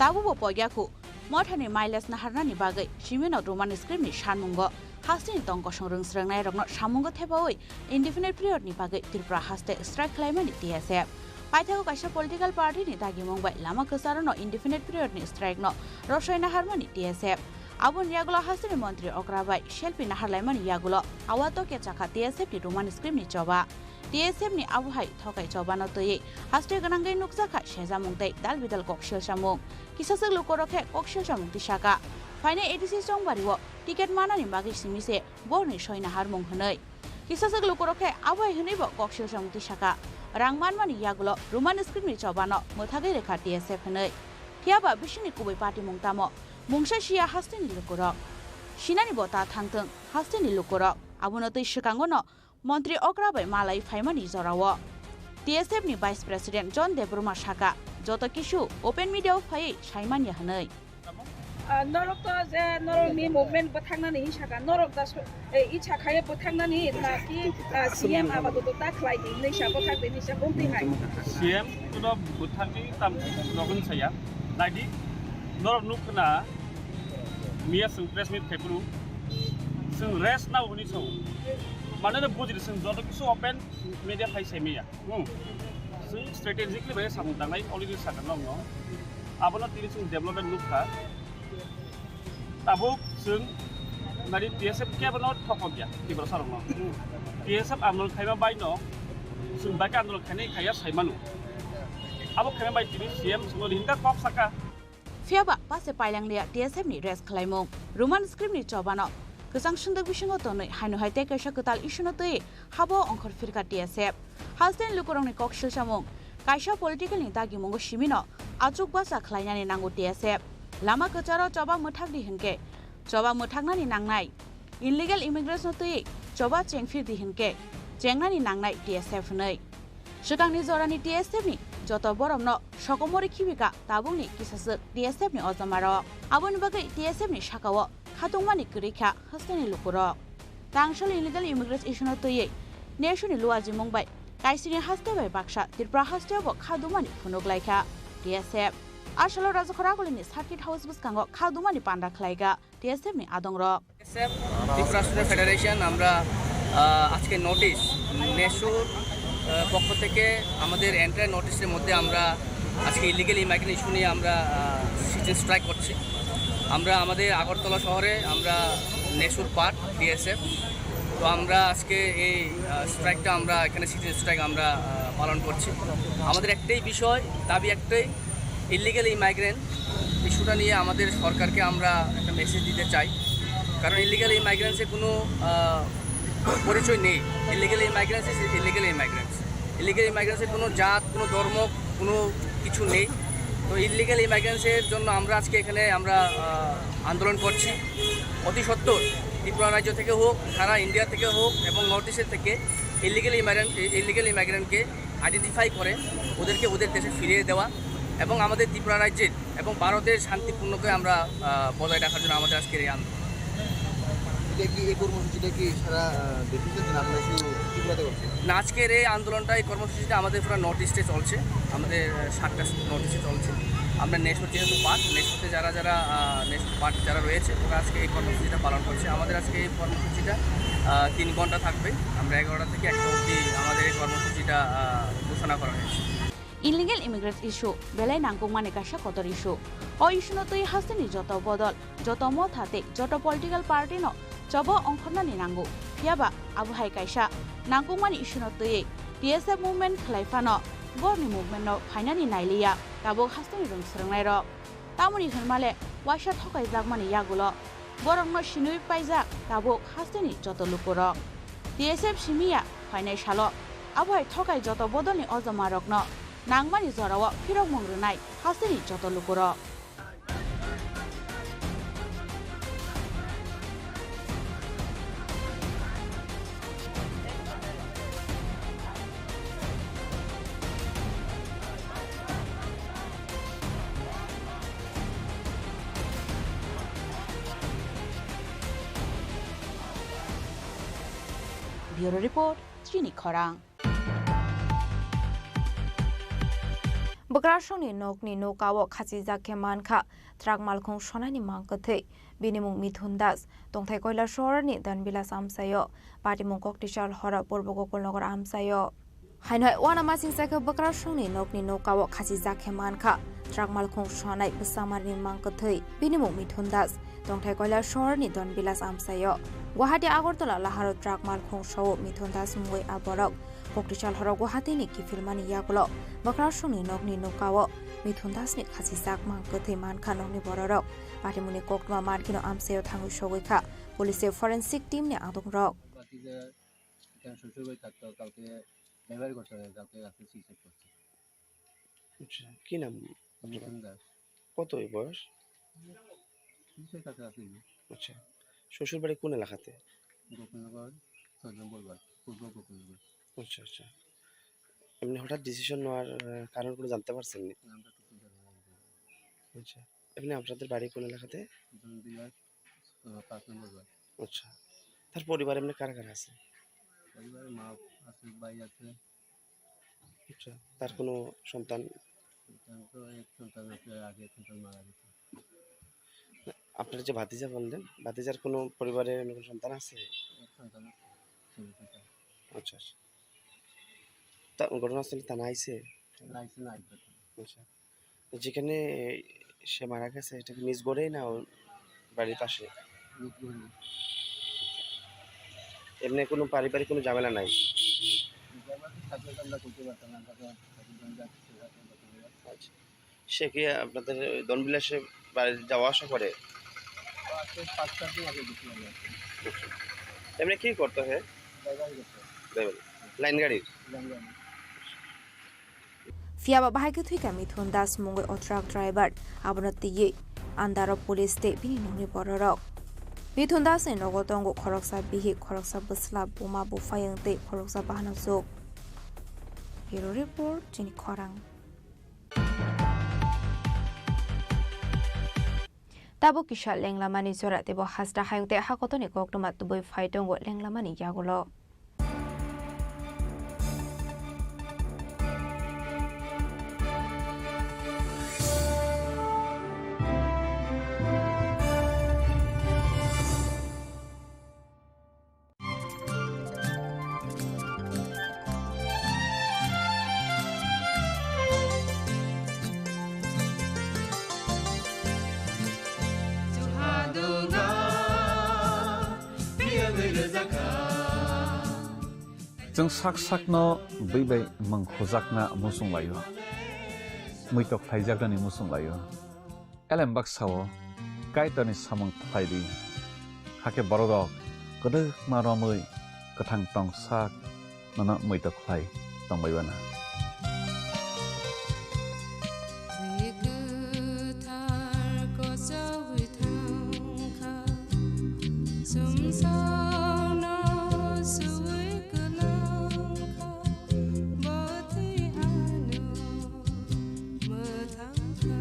Tabukbo poikyakhu, mothani mileage naharnani bagwi simino Roman script ni sanmungo hasteni tong kosong rwngsrwngnairokno samungo thepaui indefinite period ni bagwi Tripura haste strike khlaimani T S F. Paithago kaisa political party ni dagimung bai lama kwcharano indefinite period ni strike no rosoi naharmani T S F. Aboni yagulo hasteni montri okra bai selfie naharlaimani yagulo awato kechakha T S F ni Roman script ni choba. T S F ni abo hai thokai chobano twiwi haste gwnangwi nukjakha sejamung tei dal bidal kok silsamung. Kisaswk lukurok khe kok silsamung tisaka. Phainai A D C chongbario ticket manani bagwi simi se borni soi naharmung hwnwi. Kisaswk lukurok khe abo hai hwnwibo kok silsamung tisaka. Rang manmani yagulo Roman script ni chobano mwthagwi rwkha T S F hwnwi. Phiyaba bisingni kubui patimung tamo? Mungsa siya hasteni lukurok. Sinani bo ta thangthwng hasteni lukurok. Abono twi swkango no Montri okra bai malai phaimani jorao T S F ni Vice President John Debbarma saka, joto kisu open media o phaiwi saimanya hwnwi. Ah, norok to je norok ni movement bwthangnani hinwi saka, norok da so-, eh, icha khaye bwthangnani na ki, ah, C M abago to ta khlai di hinwi sa bwthak di hinwi sa bumtwi hai. C M kuno bwthakni tam rogwng saya. Naidi, norok nuk khna miya chwng press meet khai phuru chwng rest nao hwnwi sao. Mane no bujidi chwng joto kisu open media phai sai maya. Hmm. Chwng strategically bai samung tangnai already sakha nokno. Abono tini chwng development nukha. Tabuk chwng nari T S F kebo no thokok ya Tiprasa rokno. T S F andolon khaima bai no chwng bai khe andolon khainai khaiya sai manu. Abo khaima bai tini C M chwngno hinda kok saka. Phiyaba pase pailanglia T S F ni rest khlaimung. Roman script ni chobano kwchang sunduk bisingo tonwi haino hai tei kaisa kwtal issue no twi habo ongkhor phirkha T S F. Hasteni lukurokni kok silsamung, kaisa political ni dagimungo simino achuk bacha khlainani nango T S F. Lama kwcharo choba mwthak di hinkhe choba mwthaknani nangnai. Illegal immigrants no twi choba chengphir di hinkhe chengnani nangnai T S F hwnwi. Swkangni jorani T S F ni joto boromno sokomorwi khibika tabukni kisaswk T S F ni ojomarok. Aboni bagwi T S F ni sakao khatungmani kwrwi kha hasteni lukurok. Tangsal illegal immigrants issue no twiwi nation ni luajimung bai kaisini haste bai baksa Tripura hasteo bo khadumani phunuk laikha T S F. Asolo Rajakhor Agulini Circuit House bwskango khaldumani panda khlaika T S F ni adongrok. T S F, Tripura Student Federation, আমরা, আহ, আজকে নোটিশ নেসুর, আহ, পক্ষ থেকে আমাদের এন্টায়ার নোটিশের মধ্যে আমরা আজকে ইলিগাল ইমাইগ্রেন্ট ইস্যু নিয়ে আমরা, আহ, সিট ইন স্ট্রাইক করছি। আমরা আমাদের আগরতলা শহরে আমরা নেসুর পার্ট, টিএসএফ। তো আমরা আজকে এই, আহ, স্ট্রাইকটা আমরা এখানে সিট ইন স্ট্রাইক আমরা, আহ, পালন করছি। আমাদের একটাই বিষয়, দাবি একটাই, ইলিগাল ইমাইগ্রেন্ট ইস্যুটা নিয়ে আমাদের সরকারকে আমরা একটা মেসেজ দিতে চাই। কারণ ইলিগাল ইমাইগ্রেন্টসের কোনো, আহ, পরিচয় নেই। ইলিগাল ইমাইগ্রেন্টস ইজ ইলিগাল ইমাইগ্রেন্টস। ইলিগাল ইমাইগ্রেন্টসের কোনো জাত, কোনো ধর্ম, কোনো কিছু নেই। তো ইলিগাল ইমাইগ্রেন্টসের জন্য আমরা আজকে এখানে আমরা, আহ, আন্দোলন করছি। অতি সত্বর ত্রিপুরা রাজ্য থেকে হোক, সারা ইন্ডিয়া থেকে হোক এবং নর্থ ইস্টের থেকে ইলিগাল ইমাইগ্রেন্ট, ইলিগাল ইমাইগ্রেন্টকে আইডেন্টিফাই করে ওদেরকে ওদের দেশে ফিরিয়ে দেওয়া এবং আমাদের ত্রিপুরা রাজ্যের এবং ভারতের শান্তি পূর্ণকে আমরা, আহ, বজায় রাখার জন্য আমাদের আজকের এই আন্দোলন। এটা কি, এই কর্মসূচিটা কি সারা, আহ, দেশে চলছে না আপনারা শুধু ত্রিপুরাতে করছেন? না, আজকের এই আন্দোলনটা, এই কর্মসূচিটা আমাদের পুরো নর্থ ইস্টে চলছে, আমাদের, আহ, সাতটা নর্থ ইস্টে চলছে। আমরা নেসুর যেহেতু পার্ট, নেসুতে যারা যারা, আহ, নেসুর পার্ট যারা রয়েছে, ওরা আজকে এই কর্মসূচিটা পালন করছে। আমাদের আজকে এই কর্মসূচিটা, আহ, তিন ঘন্টা থাকবে। আমরা এগারোটা থেকে একটা অবধি আমাদের এই কর্মসূচিটা, আহ, ঘোষণা করা হয়েছে। Illegal immigrants issue belai nangkukmani kaisa kotor issue. O issue no twi hasteni joto bodol, joto motha tei joto political party no chobo ongkhornani nango. Phiyaba abo hai kaisa nangkukmani issue no twiwi T S F movement khlai phano borni movement no phainani nailiya tabuk hasteni rwng swrwngnairok. Tamoni hwnmale waisa thokaijakmani yagulo borokno sinui paijak tabuk hasteni joto lukurok. T S F simiya phainai salo abo hai thokai joto bodolni ojomarokno nangmani jorao phirokmung rwnai hasteni joto lukurok. Bureau Report, Chini Khorang. Bwkrasongni nokni nokao khachijak khe mankha truck malkhung sonaini mang kwthwi. Bini mung Mithun Das, tongthai Koilasahorni Dhanvilas amchaio, patimung Koktisal horo Purbo Gokulnagar amchaio. Haino hai uanamasingcha khe Bwkrasongni nokni nokao khachijak khe mankha truck malkhung sonai bwsamarni mang kwthwi. Bini mung Mithun Das, tongthai Koilasahorni Dhanvilas amchaio. Guwahati Agartala laharo truck malkhung sao Mithun Das mungwi a borok. Koktisal horo Guwahatini kiphilmani yagulo Bwkrasongni nokni nokao Mithun Dasni khachijak mang kwthwi mankha nokni bororok. Patimungni koktwma mankhe no amchaio thangwi sogwi kha police forensic team ni adongrok. বাকি যে এখানে শ্বশুর বাড়ি থাকতো, কালকে ডেলিভারি করতে হবে, কালকে রাতে সুইসাইড করছে। আচ্ছা, কি নাম আপনার? মিঠুন দাস। কত ওই বয়স? তিরিশের কাছাকাছি। আচ্ছা, শ্বশুর বাড়ি কোন এলাকাতে? গোকুলনগর, ছয় নম্বর ওয়ার্ড, পূর্ব গোকুলনগর। আচ্ছা, আচ্ছা। এমনি হঠাৎ ডিসিশন নেওয়ার, আহ, কারণ কোনো জানতে পারছেন নি? না, আমরা কিছু জানি না। আচ্ছা, এমনি আপনাদের বাড়ি কোন এলাকাতে? জয়ন্তীয়া, আহ, পাঁচ নম্বর ওয়ার্ড। আচ্ছা, তার পরিবার এমনি কারা কারা আছে? পরিবারে মা আছে, ভাই আছে। আচ্ছা, তার কোনো সন্তান? সন্তান তো এক সন্তান আছে, আগে এক সন্তান মারা গেছে। আপনার যে ভাতিজা বললেন, ভাতিজার কোনো পরিবারে অন্য কোনো সন্তান আছে? এক সন্তান আছে, ছেলে সন্তান। আচ্ছা, আচ্ছা। তা ঘটনাস্থলে থানা আইছে? না, আইছে না, আইছে। আচ্ছা। যেখানে সে মারা গেছে, এটা কি নিজ ঘরেই না ওর বাড়ির পাশে? নিজ ঘরেই। এমনি কোনো পারিবারিক কোনো ঝামেলা নাই? ঝামেলা তো থাকলে তো আমরা করতে পারতাম না, আমরা তো থাকি, আমরা যাচ্ছি, সেটা তো করতে পারতাম না। আচ্ছা। সে কি আপনাদের ওই ধনবিলাসে বাড়ি যাওয়া আসা করে? ও আজকে পাঁচ চার দিন আগে গেছিলাম আর কি। আচ্ছা। এমনি কি করতে হয়? ড্রাইভারি করতে হয়। ড্রাইভারি। লাইন গাড়ি? লাইন গাড়ি। Phiyaba bahai khe thwikha Mithun Das mungwi o truck driver, abono twiwi andaro police tei bini nokni bororok. Mithun Das ni nogo tongo khoroksa bihik, khoroksa bwsla, buma, buphayung tei khoroksa bahanajwk. Bureau Report, Chini Khorang. Tabuk kisa lenglamani jora teibo hasta hayung tei hakotorni koktwma tubui phai tongo lenglamani yagulo. Nwng sak sakno bwi bai mung khujakna muchung lai-o, muitok khlaijaknani muchung lai-o. Elem baksa-o Kaitorni samung khlai di, hakhe bororok kwdwkma romwi kwthang tong sak nono muitok khlai tongbai uana. Twi kwthar kochogwi thangkha, sumsokno suwi kwlangkha, bo twi ano mwthangkha.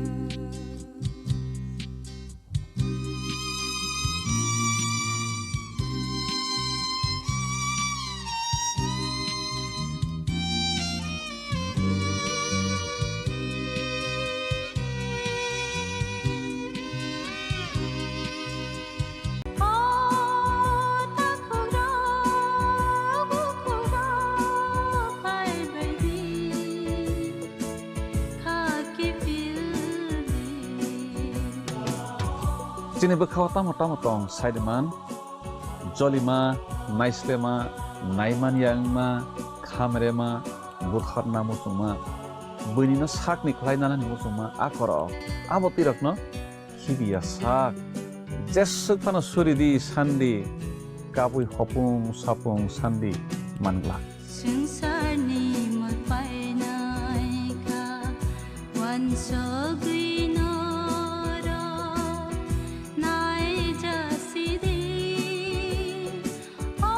Chini bwkhao tamo tamo tong, saiman, jolima, naislema, naimanya wngma, khamrema, butharna muchungma, buinino sakni khlai nanani muchungma, a korok, abo twi rokno khibiya sak. Jeswk phano suri di, sandi, kabui hopung sapung sandi man glak. Swngcharni mot painaikha, uansugwi norok naijasidi. O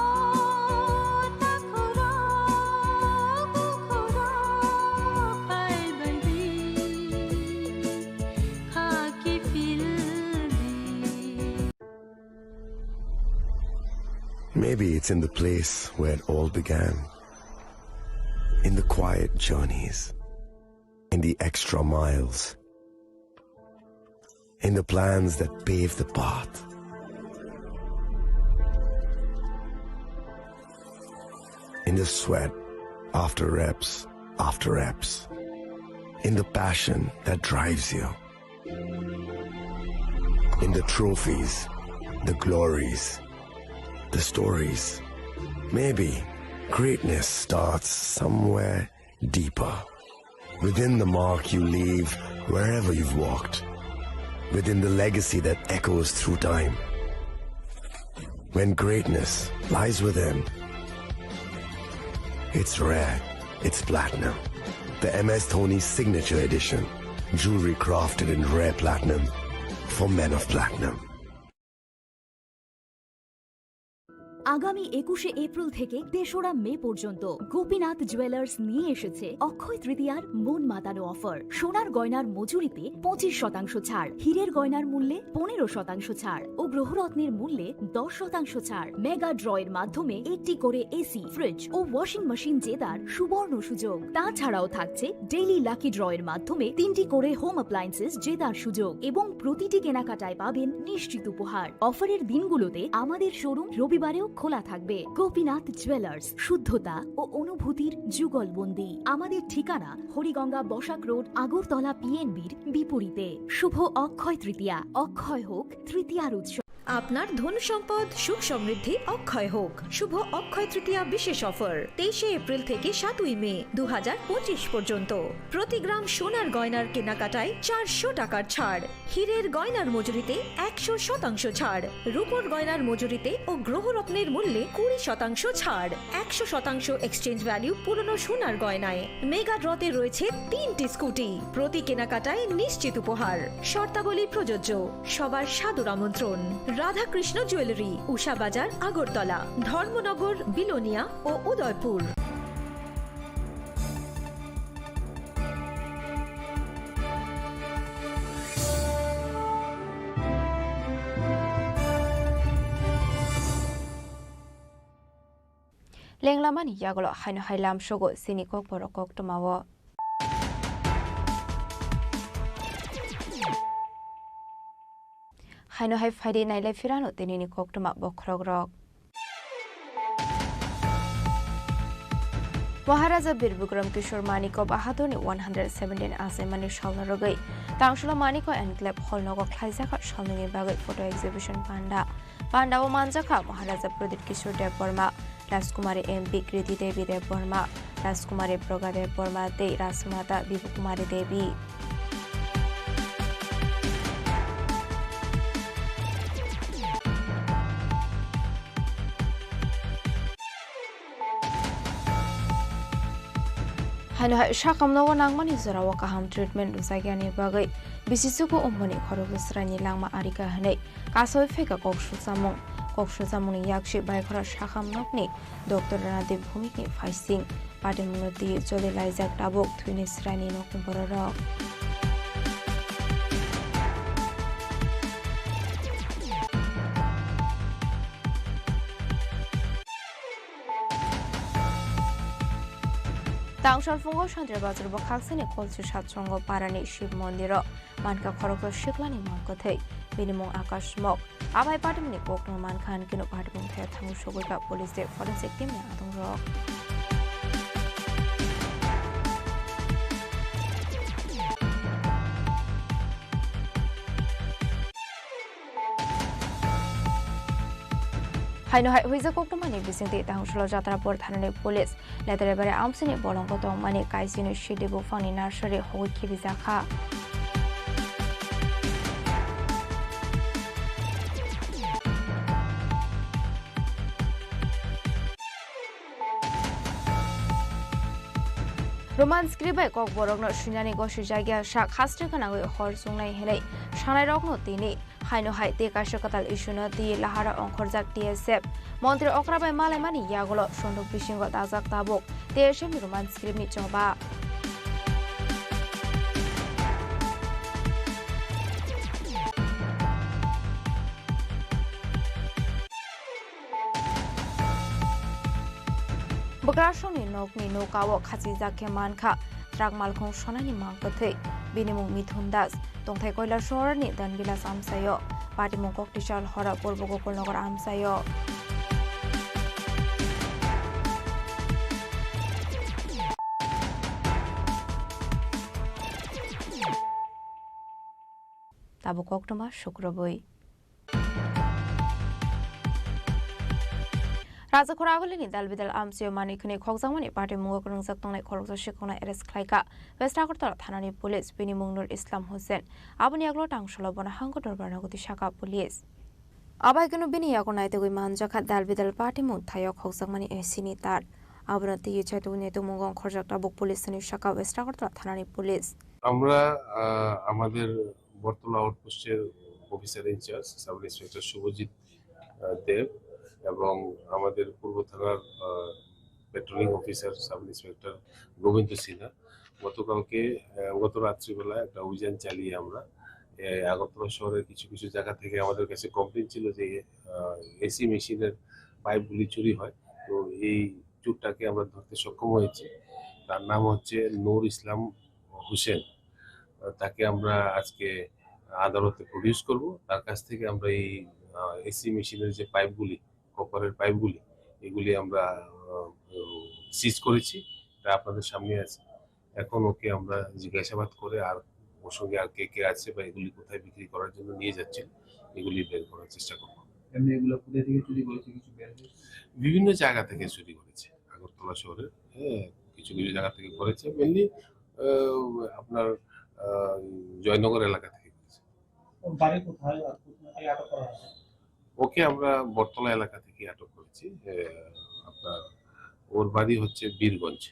takhurok, bukhurok, phaibaidi, khaki phildi. Maybe it's in the place where it all began. In the quiet journeys. In the extra miles. In the plans that pave the path. In the sweat after reps after reps. In the passion that drives you. In the trophies, the glories, the stories. Maybe greatness starts somewhere deeper. Within the mark you leave wherever you've walked. Within the legacy that echoes through time. When greatness lies within, it's rare, it's platinum. The M S Dhoni Signature Edition. Jewelry crafted in rare platinum for men of platinum. আগামী একুশে এপ্রিল থেকে তেসরা মে পর্যন্ত গোপীনাথ জুয়েলার্স নিয়ে এসেছে অক্ষয় তৃতীয়ার মন মাতানো অফার। সোনার গয়নার মজুরিতে পঁচিশ শতাংশ ছাড়, হীরের গয়নার মূল্যে পনেরো শতাংশ ছাড় ও গ্রহরত্নের মূল্যে দশ শতাংশ ছাড়। মেগা ড্রয়ের মাধ্যমে একটি করে এসি, ফ্রিজ ও ওয়াশিং মেশিন জেতার সুবর্ণ সুযোগ। তাছাড়াও থাকছে ডেইলি লাকি ড্রয়ের মাধ্যমে তিনটি করে হোম অ্যাপ্লায়েন্সেস জেতার সুযোগ এবং প্রতিটি কেনাকাটায় পাবেন নিশ্চিত উপহার। অফারের দিনগুলোতে আমাদের শোরুম রবিবারেও খোলা থাকবে। গোপীনাথ জুয়েলার্স, শুদ্ধতা ও অনুভূতির যুগলবন্দি। আমাদের ঠিকানা হরিগঙ্গা বসাক রোড, আগরতলা পিএনবির বিপরীতে। শুভ অক্ষয় তৃতীয়া, অক্ষয় হোক তৃতীয়ার উৎসব। আপনার ধন সম্পদ সুখ সমৃদ্ধি অক্ষয় হোক। শুভ অক্ষয় তৃতীয়া বিশেষ অফার, তেইশে এপ্রিল থেকে সাতই মে দু হাজার পঁচিশ পর্যন্ত। প্রতি গ্রাম সোনার গয়নার কেনাকাটায় চারশো টাকার ছাড়, হীরের গয়নার মজুরিতে একশো শতাংশ ছাড়, রূপোর গয়নার মজুরিতে ও গ্রহরত্নের মূল্যে কুড়ি শতাংশ ছাড়, একশো শতাংশ এক্সচেঞ্জ ভ্যালু পুরনো সোনার গয়নায়। মেগা ড্রতে রয়েছে তিনটি স্কুটি, প্রতি কেনাকাটায় নিশ্চিত উপহার। শর্তাবলী প্রযোজ্য। সবার সাদর আমন্ত্রণ। রাধাকৃষ্ণ জুয়েলারি, উষা বাজার, আগরতলা, ধর্মনগর, বিলোনিয়া ও Udaipur. Lenglamani yagulo haino hai lamsogo chini kokborok koktwmao. Haino hai phaidi nailai phirano tinini koktwma bokhorokrok. Maharaja Bir Bikram Kishore Manikya Bahadurni one hundred seventeen achaimani salno rwgwi Tangsula Manikya Enclave Hall nogo khlaijak salnwini bagwi photo exhibition panda. Pandao manjakha Maharaja Pradip Kishore Debbarma, Rajkumari M P Kriti Devi Debbarma, Rajkumari Praga Debbarma tei Rajmata Bibhukumari Devi. Haino hai sakamnogo nangmani jorao kaham treatment rwjakya ni bagwi bisi chuku umoni khoroksa sraini langma arika hwnwi kasoi phaikha kok sujamung. Kok sujamungni yaksi Baikhora sakam nokni Doctor Rana Dev Bhumikni phaising. Patimungno twi choli laijak tabuk thwini sraini nokni bororok. Tang salphungo Santri Bazar bwkhaksani Kolsi Satsongo parani Shiv Mondiro mankha khoroksa siklani mangkwthwi, bini mung Akash Mok. Abai patimungni kokno mankha, hinkhe no patimung thaya thango sogwi kha police tei forensic team ni adongrok. Haino hai huijak koktwmani bisingtwi Tangsulo Jatrapur thanani police Leterebari amsini bolongo tongmani kaisini sidi buphangni nursery hogwi khibijakha. Roman script bai kokborokno swinani gosijakya sak haste gwnangwi hor chungnai hinwi sanairokno tini Haino hai tei kaisa kwtal issue no twi lahara ongkhorjak T S F. Montri okra bai malaimani yagulo sonduk bisingo dajak tabuk T S F ni Roman script ni choba. Bwkrasongni nokni nokao khachijak khe mankha truck malkhung sonani mangkwthwi. Bini mung Mithun Das. Tongthai Koilasor ni Dan Village amchaio, patimung Koktisal hora Purbo Gokulnagar amchaio. Tabuk koktwma sukrubwi. Rajakhor Agulini dalbidal amchaio manwi khwnwi khokjakmani patimung o kwrwngjak tongnai khoroksa sikhokno arrest khlaikha West Agartala thanani police, bini mung Nur Islam Hussain. Aboni yagulo tangsulo bono hangko dorbarno goti sakha police. Abai kunu bini yago naitugwi manjakha dalbidal patimung thaio khokjakmani A C ni tar. Abono twiwi chaitukni tongmungo ongkhorjak tabuk police ni sakha West Agartala thanani police. আমরা, আহ, আমাদের বটতলা আউটপোস্টের officer in charge sub inspector Subhajit, আহ, দেব এবং আমাদের পূর্ব থানার, আহ, patrolling officer sub inspector Gobinda Sinha গতকালকে, আহ, গত রাত্রিবেলা একটা অভিযান চালিয়ে আমরা, আহ, আগরতলা শহরের কিছু কিছু জায়গা থেকে আমাদের কাছে কমপ্লেন ছিল যে, আহ, এসি মেশিনের পাইপগুলি চুরি হয়। তো এই চোরটাকে আমরা ধরতে সক্ষম হয়েছি। তার নাম হচ্ছে নূর ইসলাম হোসেন। আহ, তাকে আমরা আজকে আদালতে প্রডিউস করব। তার কাছ থেকে আমরা এই, আহ, এসি মেশিনের যে পাইপগুলি, কপারের পাইপগুলি, এগুলি আমরা, আহ, সিজ করেছি। এটা আপনাদের সামনে আছে। এখন ওকে আমরা জিজ্ঞাসাবাদ করে আর ওর সঙ্গে আর কে কে আছে বা এগুলি কোথায় বিক্রি করার জন্য নিয়ে যাচ্ছিল, এগুলি বের করার চেষ্টা করব। এমনি এগুলো কোথা থেকে চুরি করেছে কিছু বের হয়েছে? বিভিন্ন জায়গা থেকে চুরি করেছে, আগরতলা শহরের, হ্যাঁ, কিছু কিছু জায়গা থেকে করেছে। মেনলি, আহ, আপনার, আহ, জয়নগর এলাকা থেকে করেছে। ওর বাড়ি কোথায় আর কোথায় আটক করা হয়েছে? ওকে আমরা বটতলা এলাকা থেকে আটক করেছি। আহ, আপনার, ওর বাড়ি হচ্ছে Birganj.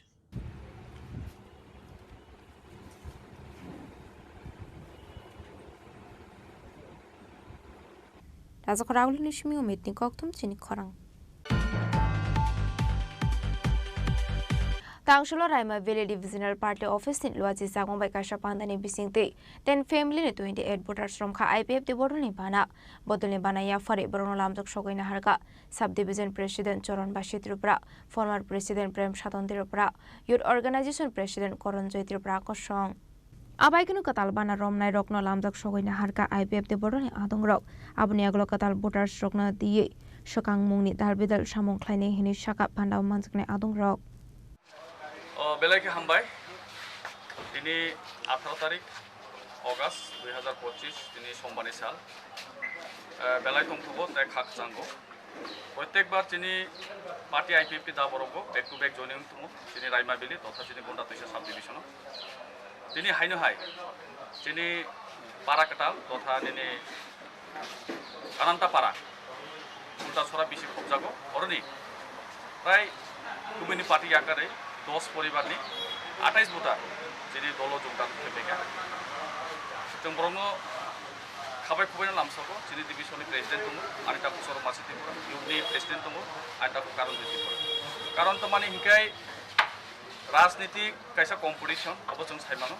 Rajakhor Agulini simi Umitni kokthum chini khorang. Tangsulo Raima Valley Divisional Party Office ni luachi chakmang bai kaisa pandani bisingtwi ten family ni twenty eight voters romkha I P F T bodolni bana. Bodolni bana yaphari borokno lamjak sogwi naharkha Sub Division President Choron Basi Tripura, former President Prem Saton Tripura, Youth Organization President Koronjoy Tripura kosong. Abaikeno kwtal bana romnairokno lamjak sogwi naharkha I P F T bodolni adongrok. Aboni yagulo kwtal votersrokno twiwi swkangmungni dalbidal samung khlainai hinwi sakha phandao manjaknai adongrok. O, belai khe hambai. Tini atharo tarik August dui hazar pochis, tini sombani sal. Eh, belai tongthogo tei kha kwchango. Protekbar chini party I P F T da borok bo back to back joining tongo chini Raima Valley totha chini Gonda Toisa sub division o. Tini haino hai chini para kwtal totha nini Ananta para Ulta Sora bisi khobjago oroni prai kubini party yakare dos poribar ni atais voter chini dolo jogdan khe bega. Chwng borokno khabai khubai no lamsogo chini division ni president tongo Anita Kusoro Masi Tripura, youth ni president tongo Anita Karan Tripura. Karon to mani hikai rajniti kaisa competition abo chwng sai mano.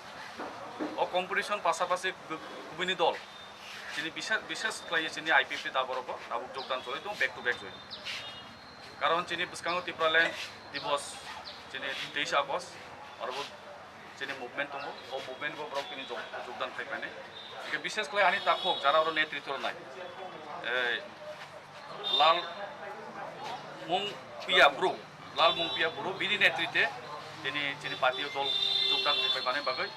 O competition pasapasi kubini dol chini bishes bishes khlai chini I P F T da borok bo tabuk jogdan choli tongo back to back join. Karon chini bwskango Tipraland Divos chini teis August oro bo chini movement tongo, o movement bo borok tini jog-, jogdan khai phai nai. Hingke bishes khlai ani takhuk jara oro netritw rwnai, eh, Lal Mungpia Bru, Lal Mungpia Bru bini netritwe tini chini party o dol jogdan khai phai mani bagwi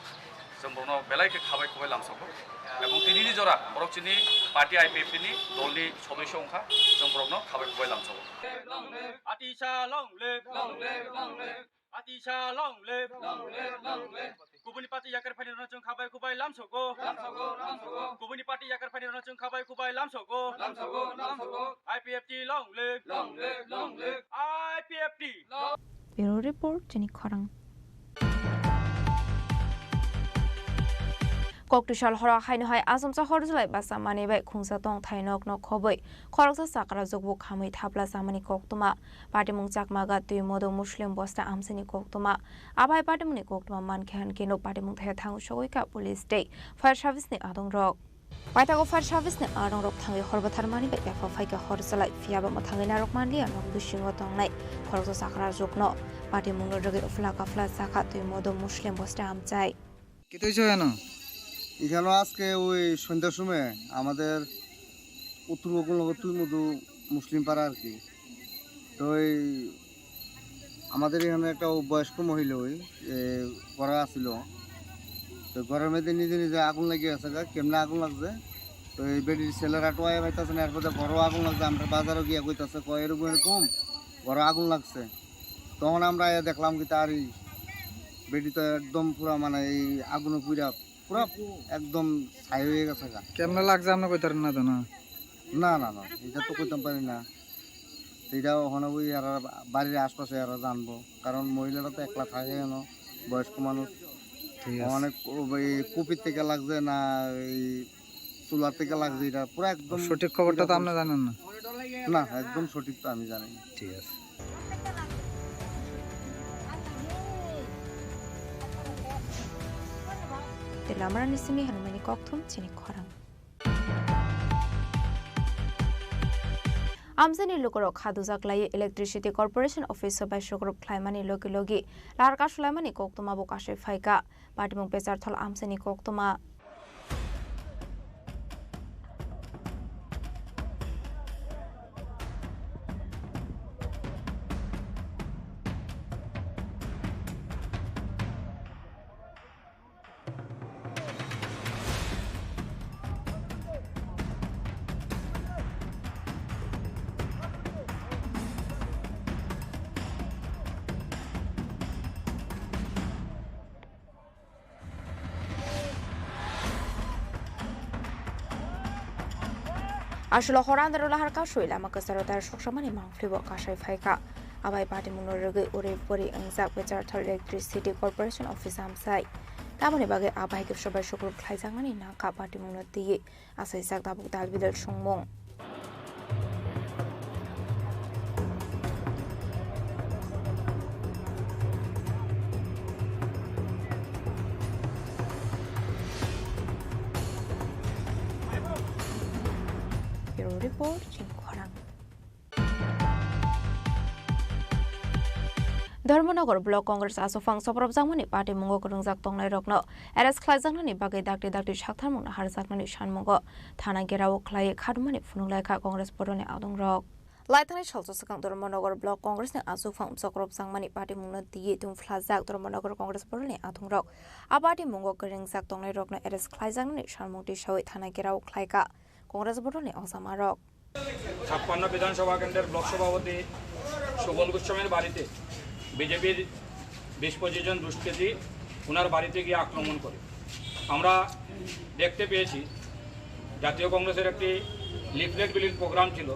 chwng borokno belai khe khabai khubai lamsogo. Ebong tinini jora borok chini party I P F T ni dolni sodosyo wngkha, chwng borokno khabai khubai lamsogo. Atisa long live, long live, long live. Atisa long live, long live, long live. Kubuni party yakar phani rano chwng khabai khubai lamsogo, lamsogo, lamsogo. Kubuni party yakar phani rano chwng khabai khubai lamsogo, lamsogo, lamsogo. I P F T long live, long live, long live. I P F T. Bureau Report, Chini Khorang. Koktwsal horo haino hai achomsa hor jwlai basa manwi bai khungsa tongthai nok nok khobwi khoroksa chakra jukbu khamwi thapla chamani koktwma. Patimung Chakmaga twi modo Muslim bosta amchaini koktwma. Abai patimungni koktwma mankhe hankhe no patimung thaya thango sogwi kha police tei fire service ni adongrok. Paithago fire service ni adongrok thangwi hor bwtharmani bai yapha phaikha hor chalai, phiyaba mwthangwi narwk manliya nok bisingo tongnai khoroksa chakra jukno. Patimungno rwgwi uphla kaphla chakha twi modo Muslim bosta amchai. কি তৈছে কেন? এখানে আজকে ওই সন্ধ্যার সময় আমাদের উত্তর বকুলনগর তুই মধু মুসলিম পাড়া আর কি। তো এই আমাদের এখানে একটা বয়স্ক মহিলা ওই, এ, ঘরে আসিল। তো ঘরের মধ্যে নিজে নিজে আগুন লাগিয়ে আছে গা, কেমনে আগুন লাগছে? তো এই বেটির ছেলেরা টোয়াই পাইতেছে না, এরপরে ঘরও আগুন লাগছে, আমরা বাজারও গিয়া কইতাছে, কয় এরকম এরকম ঘরো আগুন লাগছে। তখন আমরা আইয়া দেখলাম কি তার এই বেটি তো একদম পুরা মানে এই আগুনে পুরা, পুরা একদম ছাই হয়ে গেছে গা। কেমনে লাগছে আপনি কইতারেন না তো না? না, না, না, এটা তো কইতাম পারি না। তো এটা ওখানে ওই এরা বাড়ির আশপাশে এরা জানবো, কারণ মহিলারা তো একলা থাকে কেন, বয়স্ক মানুষ। ঠিক আছে। অনেক ও-, এই কুপির থেকে লাগছে না, এই চুলার থেকে লাগছে, এটা পুরো একদম সঠিক খবরটা তো আপনি জানেন না? না, একদম সঠিক তো আমি জানি না। ঠিক আছে। Tei lamarani simi hanumani kokthum chini khorang. Amchaini lukurok kha dujak laiwi Electricity Corporation Office o bai sukrub khlaimani logi logi lar kasulaimani koktwma bo kasui phaikha. Patimung Pecharthal amchaini koktwma. Aswk hor andaro lahar kasui lama kwcharo tar soksamani mangpili bo kasai phaikha. Abai patimungno rwgwi uri puri wngjak Pecharthal Electricity Corporation Office amchai. Tamoni bagwi abai khe sobai sukrub khlaijakmani nangkha patimungno twiwi achaijak tabuk dal bidal songmung. Bureau Report, Chini Khorang. Dharmanagar Block Congress achukphang sopropjakmani patimungo kwrwngjak tongnairokno arrest khlaijaknani bagwi dakti dakti saktharmungno harjaknani sanmungo thana gherao khlaiwi khadumani phunuk laikha Congress bodolni adongrok. Laithangni salsa swkang Dharmanagar Block Congressni achukphang sopropjakmani patimungno twiwi tungphlajak Dharmanagar Congress bodolni adongrok. A patimungo kwrwngjak tongnairokno arrest khlaijaknani sanmung tisawi thana gherao khlaikha Congress bodolni okjamarok. ছাপ্পান্ন বিধানসভা কেন্দ্রের ব্লক সভাপতি সুবল গোস্বামীর বাড়িতে বিজেপির বিশ পঁচিশ জন দুষ্কৃতী ওনার বাড়িতে গিয়ে আক্রমণ করে। আমরা দেখতে পেয়েছি, জাতীয় কংগ্রেসের একটি লিফলেট বিলির প্রোগ্রাম ছিল,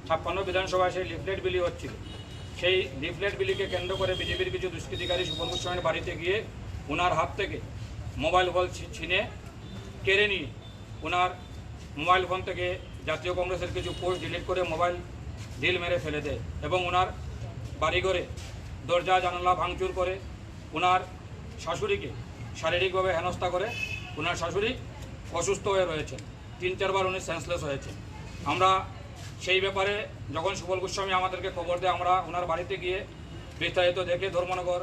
ছাপ্পান্ন বিধানসভায় সেই লিফলেট বিলি হচ্ছিল। সেই লিফলেট বিলিকে কেন্দ্র করে বিজেপির কিছু দুষ্কৃতিকারী সুবল গোস্বামীর বাড়িতে গিয়ে ওনার হাত থেকে মোবাইল ফোন ছি- ছিনে কেড়ে নিয়ে ওনার মোবাইল ফোন থেকে জাতীয় কংগ্রেসের কিছু পোস্ট ডিলিট করে মোবাইল ঢিল মেরে ফেলে দেয় এবং ওনার বাড়িঘরে দরজা জানালা ভাঙচুর করে ওনার শাশুড়িকে শারীরিকভাবে হেনস্থা করে ওনার শাশুড়ি অসুস্থ হয়ে রয়েছেন। তিন চারবার উনি সেন্সলেস হয়েছেন। আমরা সেই ব্যাপারে যখন সুবল গোস্বামী আমাদেরকে খবর দেয়, আমরা ওনার বাড়িতে গিয়ে বিস্তারিত দেখে ধর্মনগর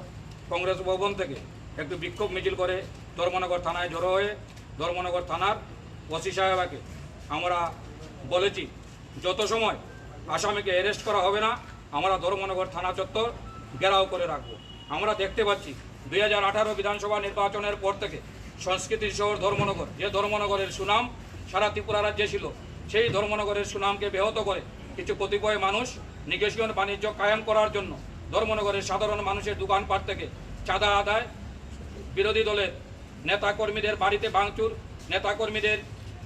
কংগ্রেস ভবন থেকে একটু বিক্ষোভ মিছিল করে ধর্মনগর থানায় জড়ো হয়ে ধর্মনগর থানার ওসি সাহেবাকে আমরা বলেছি, যত সময় আসামিকে অ্যারেস্ট করা হবে না, আমরা ধর্মনগর থানা চত্বর ঘেরাও করে রাখবো। আমরা দেখতে পাচ্ছি, দুই হাজার আঠারো বিধানসভা নির্বাচনের পর থেকে সংস্কৃতির শহর ধর্মনগর, যে ধর্মনগরের সুনাম সারা ত্রিপুরা রাজ্যে ছিল, সেই ধর্মনগরের সুনামকে ব্যাহত করে কিছু কতিপয় মানুষ নিগেশন বাণিজ্য কায়েম করার জন্য ধর্মনগরের সাধারণ মানুষের দোকানপাট থেকে চাঁদা আদায়, বিরোধী দলের নেতাকর্মীদের বাড়িতে ভাঙচুর, নেতাকর্মীদের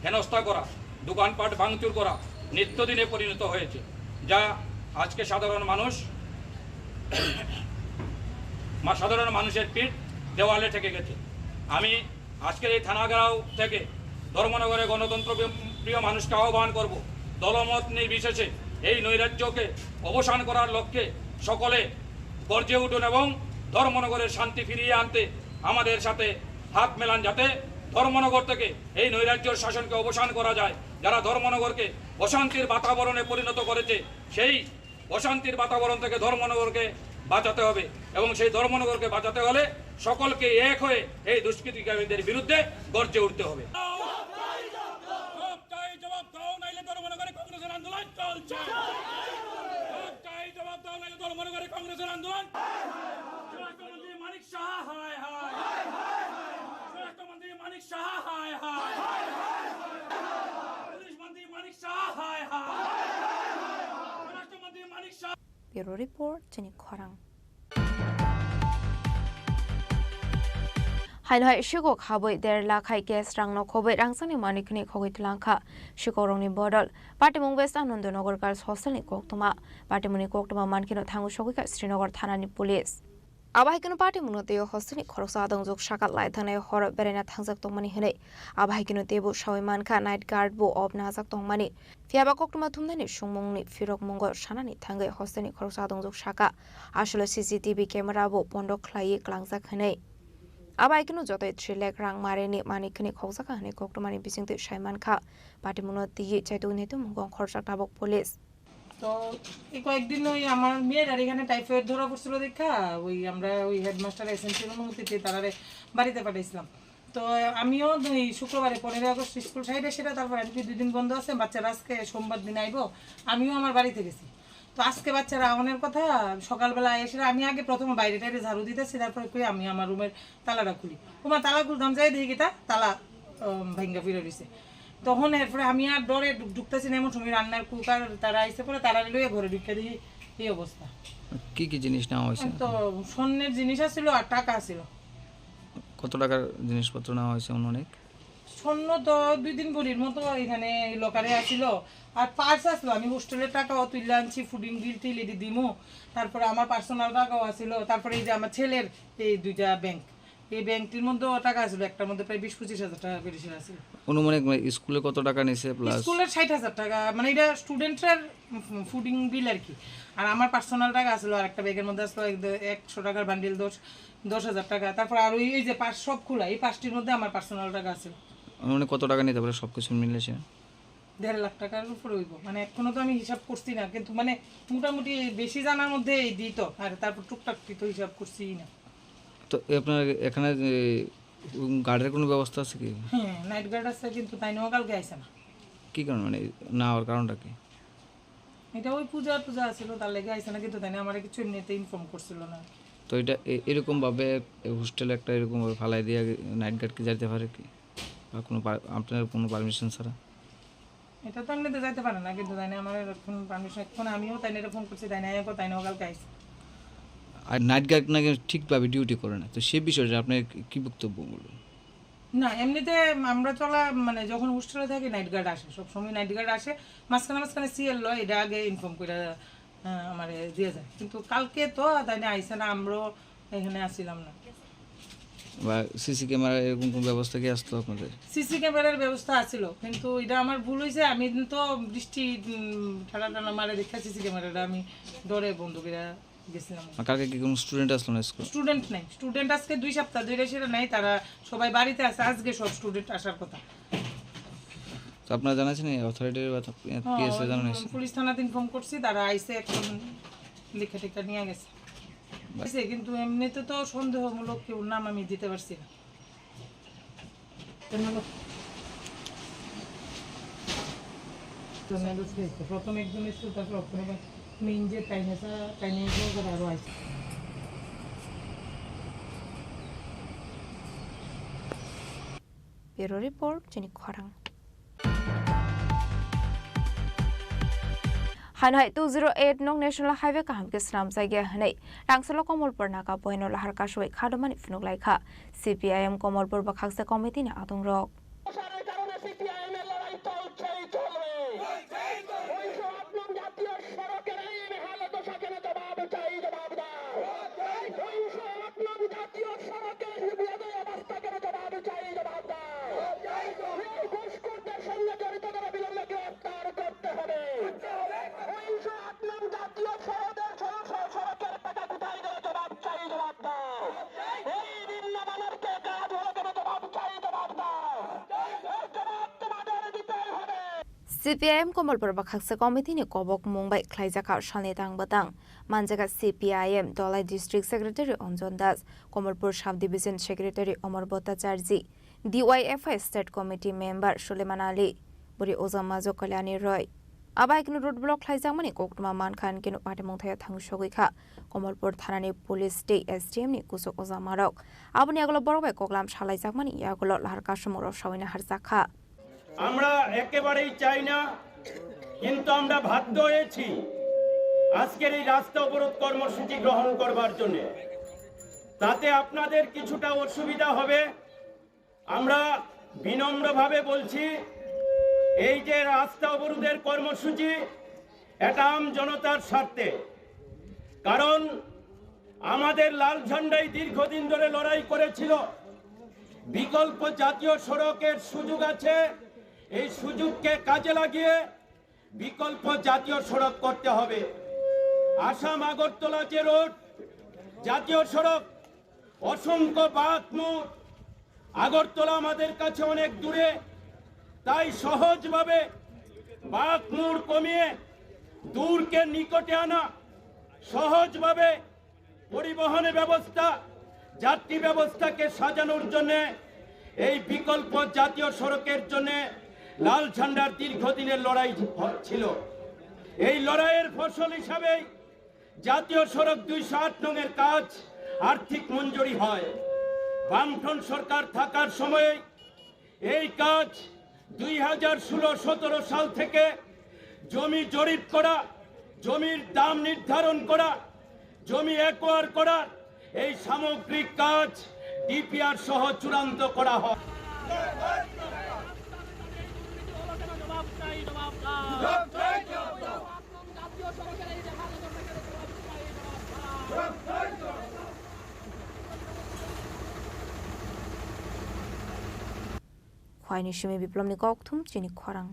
হেনস্থা করা, দোকানপাট ভাঙচুর করা নিত্যদিনে পরিণত হয়েছে, যা আজকে সাধারণ মানুষ মা সাধারণ মানুষের পিঠ দেওয়ালে ঠেকে গেছে। আমি আজকের এই থানাগাঁও থেকে ধর্মনগরে গণতন্ত্র প্রিয় মানুষকে আহ্বান করব, দলমত নির্বিশেষে এই নৈরাজ্যকে অবসান করার লক্ষ্যে সকলে গর্জে উঠুন এবং ধর্মনগরের শান্তি ফিরিয়ে আনতে আমাদের সাথে হাত মেলান, যাতে ধর্মনগর থেকে এই নৈরাজ্যর শাসনকে অবসান করা যায়। যারা ধর্মনগরকে অশান্তির বাতাবরণে পরিণত করেছে, সেই অশান্তির বাতাবরণ থেকে ধর্মনগরকে বাঁচাতে হবে এবং সেই ধর্মনগরকে বাঁচাতে হলে সকলকে এক হয়ে এই দুষ্কৃতিকারীদের বিরুদ্ধে গর্জে উঠতে হবে। জবাব চাই, জবাব দাও, নাইলে ধর্মনগরে কংগ্রেসের আন্দোলন চলছে। জবাব চাই, জবাব দাও, নাইলে ধর্মনগরে কংগ্রেসের আন্দোলন। স্বরাষ্ট্রমন্ত্রী মানিক সাহা হায় হায়। স্বরাষ্ট্রমন্ত্রী মানিক সাহা হায় হায়। পুলিশ মন্ত্রী মানিক সাহা হায় হায়। স্বরাষ্ট্রমন্ত্রী মানিক Saha. Bureau Report, chini khorang. Haino hai sikok habwi der lakh hai cash rangno khobwi rangchakni manwi khwnwi khogwi twlangkha sikokrokni bodol. Patimung West Anandanagar Girls Hostel ni koktwma. Patimungni koktwma mankheno thango sogwikha Srinagar thana ni police. Abo hai kheno patimungno teibo hostel ni khoroksa adongjwk saka lai thangnai horo beraina thangjak tongmani hwnwi. Abo hai kheno teibo sawi mankha night guard bo off najak tongmani. Phiyaba koktwma thumnaini songmungni phirokmungo sanani thangwi hostel ni khoroksa adongjwk saka, aswk C C T V camera bo bondo khlaiwi klangjak hwnwi. Abo hai kheno jotoi three lakh rang marini manwi khwnwi khokjakha hwnwi koktwmani bisingtwi sai mankha. Patimungno twiwi chaitugwi naitukmung khoroksa tabuk police. তো এই কয়েকদিন ওই আমার মেয়েটার এখানে টাইফয়েড ধরা পড়ছিল দেখা, ওই আমরা ওই হেডমাস্টার এসএমসির অনুমতিতে তারারে বাড়িতে পাঠাইছিলাম। তো আমিও দুই শুক্রবারে, পনেরোই আগস্ট স্কুল সাইডে সেটা, তারপরে আজকে দুই দিন বন্ধ আছে, বাচ্চারা আজকে সোমবার দিন আইবো, আমিও আমার বাড়িতে গেছি। তো আজকে বাচ্চারা আওয়ানোর কথা, সকালবেলা এসে আমি আগে প্রথমে বাইরে টাইরে ঝাড়ু দিতেছি, তারপরে কই আমি আমার রুমের তালাটা খুলি, ওমা তালা খুলতাম, যাই দেখি কিতা তালা ভাঙ্গা ফিরে রইছে। তখন এরপরে আমি আর ডরে ঢুক- ঢুকতেছি না, এমন সময় রান্নার কুকার তারা আইসে পরে তারা লইয়া ঘরে ঢুকে দেখি এই অবস্থা। কি কি জিনিস নেওয়া হয়েছে? তো স্বর্ণের জিনিস আছিল আর টাকা আছিল। কত টাকার জিনিসপত্র নেওয়া হয়েছে আনুমানিক? স্বর্ণ তো দুই তিন ভরির মতো এখানে লকারে আছিল, আর পার্স আসলো, আমি হোস্টেলের টাকাও তুলে আনছি, ফুডিং বিল টিল এটি দিমু, তারপরে আমার পার্সোনাল টাকাও আছিল, তারপরে এই যে আমার ছেলের এই দুইটা ব্যাংক, এই ব্যাংকটির মধ্যেও টাকা আছিল, একটার মধ্যে প্রায় বিশ পঁচিশ হাজার টাকা করে ছিল। আনুমানিক মানে স্কুলে কত টাকা নিছে প্লাস? স্কুলের ষাট হাজার টাকা, মানে এটা স্টুডেন্টরার ফুডিং বিল আর কি। আর আমার পার্সোনাল টাকা আছিল, আর একটা ব্যাগের মধ্যে আসলো এক- একশো টাকার বান্ডিল, দশ দশ হাজার টাকা। তারপর আর ওই এই যে পাঁচ সব খোলা, এই পাঁচটির মধ্যে আমার পার্সোনাল টাকা আছে। মানে কত টাকা নিতে পারে সব কিছু মিলেছে? দেড় লাখ টাকার উপরে হইব। মানে এখনো তো আমি হিসাব করছি না, কিন্তু মানে মোটামুটি বেশি জানার মধ্যে এই দিই তো, আর তারপর টুকটাক কি তো হিসাব করছি না। তো আপনার এখানে যে গার্ডের কোনো ব্যবস্থা আছে কি? হ্যাঁ, নাইট গার্ড আছে, কিন্তু তাই নিয়েও কালকে আইসে না। কি কারণ, মানে না হওয়ার কারণটা কি? এটা ওই পূজা টুজা আছিল, তার লেগে আইসে না, কিন্তু তাই নিয়ে আমার কিছু এমনিতে ইনফর্ম করছিল না। তো এটা এ- এরকমভাবে হোস্টেলে একটা এরকমভাবে ফালাই দিয়ে নাইট গার্ড কি যাইতে পারে কি? বা কোনো পার- আপনার কোনো পারমিশন ছাড়া? এটা তো এমনিতে যাইতে পারে না, কিন্তু তাই না আমার এখন পারমিশন, এখন আমিও তাই না ফোন করছি, তাই না এখন তাই না কালকে আইসি। আর নাইট গার্ড নাকি ঠিকভাবে ডিউটি করে না, তো সে বিষয়ে আপনার কি, কি বক্তব্য বলবেন? না, এমনিতে আমরা চলা, মানে, যখন হোস্টেলে থাকি, নাইট গার্ড আসে, সব সময় নাইট গার্ড আসে। মাঝখানে মাঝখানে সিএল লয়, এটা আগে ইনফর্ম করে, আহ, আমারে দিয়ে যায়। কিন্তু কালকে তো তাই না আইসে না, আমরাও এখানে আসিলাম না। বা সিসি ক্যামেরা এরকম কোনো ব্যবস্থা কি আসতো আপনাদের? সিসি ক্যামেরার ব্যবস্থা আছিল, কিন্তু এটা আমার ভুল হয়েছে। আমি তো বৃষ্টি, উম, ঠান্ডা ঠান্ডা মারে দেখে সিসি ক্যামেরাটা আমি ডরে বন্ধ করে গেছিলাম। আর কালকে কি কোনো স্টুডেন্ট আসলো না স্কুল? স্টুডেন্ট নাই, স্টুডেন্ট আজকে দুই সপ্তাহ ধরে সেটা নাই, তারা সবাই বাড়িতে আছে। আজকে সব স্টুডেন্ট আসার কথা। তো আপনারা জানাচ্ছেন এই অথরিটির বা থা-, হ্যাঁ, পিএসএ জানানো হয়েছে? পুলিশ থানাতে ইনফর্ম করছি, তারা আইসে, এখন লেখা টেখা নিয়ে গেছে। আইসে, কিন্তু এমনিতে তো সন্দেহমূলক কেউ নাম আমি দিতে পারছি না। প্রথম একজন এসেছিল, তারপর অপর আবার মেইন যে টাইম আছে, টাইম আছে, ওদের আরো আছে। Bureau Report, Chini Khorang. Haino hai two zero eight nong National Highway kaham khe swnamjak ya hwnwi Rangsalo Komolpur naga boino lahar kasui khadomani phunuk lai kha C P I M Komolpur bwkhaksa committee ni adongrok. সমস্যার কারণে সিপিআইএম এর লড়াই চলছেই চলবে। দুইশো আট নং জাতীয় সড়কের এই বেহাল দশা কেন জবাব চাই, জবাব দাও। দুইশো আট নং জাতীয় সড়কের বেহাল অবস্থা কেন জবাব চাই, জবাব দাও। এই ঘুষখোরদের সঙ্গে জড়িতদের অবিলম্বে গ্রেফতার করতে হবে। দুইশো আট নং জাতীয় সড়কের সড়-, সড়-, সড়কের টাকা কোথায় গেল, জবাব চাই, জবাব দাও। এই নিম্নমানের কে কাজ হলো কেন, জবাব চাই, জবাব দাও। এর জবাব তোমাদের দিতেই হবে। C P I M Komolpur bwkhaksa committee ni kobok mung bai khlaijak kha salni tang bwtang. Manjak kha C P I M Dholai District Secretary Anjan Das, Komolpur Sub Division Secretary Amar Bhattacharjee, D Y F I State Committee Member Suleiman Ali, buri Oja Majo Kalyani Roy. Abai kunu road block khlaijakmani koktwma mankha, hwnkhe no patimung thaya thangwi sogwi kha Komolpur thanani police tei S D M ni kuchuk ojamarok. Aboni yagulo borok bai koklam salaijakmani yagulo lahar kasumung rok sawina harjak kha. আমরা একেবারেই চাই না, কিন্তু আমরা বাধ্য হয়েছি আজকের এই রাস্তা অবরোধ কর্মসূচি গ্রহণ করবার জন্য। তাতে আপনাদের কিছুটা অসুবিধা হবে, আমরা বিনম্রভাবে বলছি, এই যে রাস্তা অবরোধের কর্মসূচি, এটা আম জনতার স্বার্থে। কারণ আমাদের লাল ঝান্ডাই দীর্ঘদিন ধরে লড়াই করেছিল, বিকল্প জাতীয় সড়কের সুযোগ আছে, এই সুযোগকে কাজে লাগিয়ে বিকল্প জাতীয় সড়ক করতে হবে। আসাম আগরতলা যে রোড, জাতীয় সড়ক, অসংখ্য বাঁক মোড়। আগরতলা আমাদের কাছে অনেক দূরে, তাই সহজভাবে বাঁক মোড় কমিয়ে দূরকে নিকটে আনা, সহজভাবে পরিবহনের ব্যবস্থা, যাত্রী ব্যবস্থাকে সাজানোর জন্য এই বিকল্প জাতীয় সড়কের জন্য লাল ঝান্ডার দীর্ঘদিনের লড়াই হ-, ছিল। এই লড়াইয়ের ফসল হিসাবেই জাতীয় সড়ক দুইশো আট নং এর কাজ আর্থিক মঞ্জুরি হয়। বামফ্রন্ট সরকার থাকার সময়ে এই কাজ দুই হাজার ষোলো সতেরো সাল থেকে জমি জরিপ করা, জমির দাম নির্ধারণ করা, জমি অ্যাকোয়ার করা, এই সামগ্রিক কাজ ডিপিআর সহ চূড়ান্ত করা হয়। Khwaini simi Biplomni kokthum chini khorang.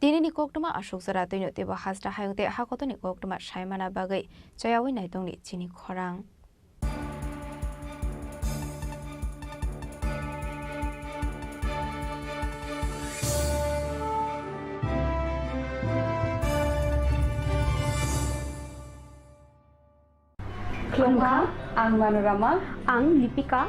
Tinini koktwma aswk jora twino teibo hasta hayung tei hakotoni koktwma saimana bagwi chayawi naitongni chini khorang. Khulumkha, ang Manorama. Ang Lipika.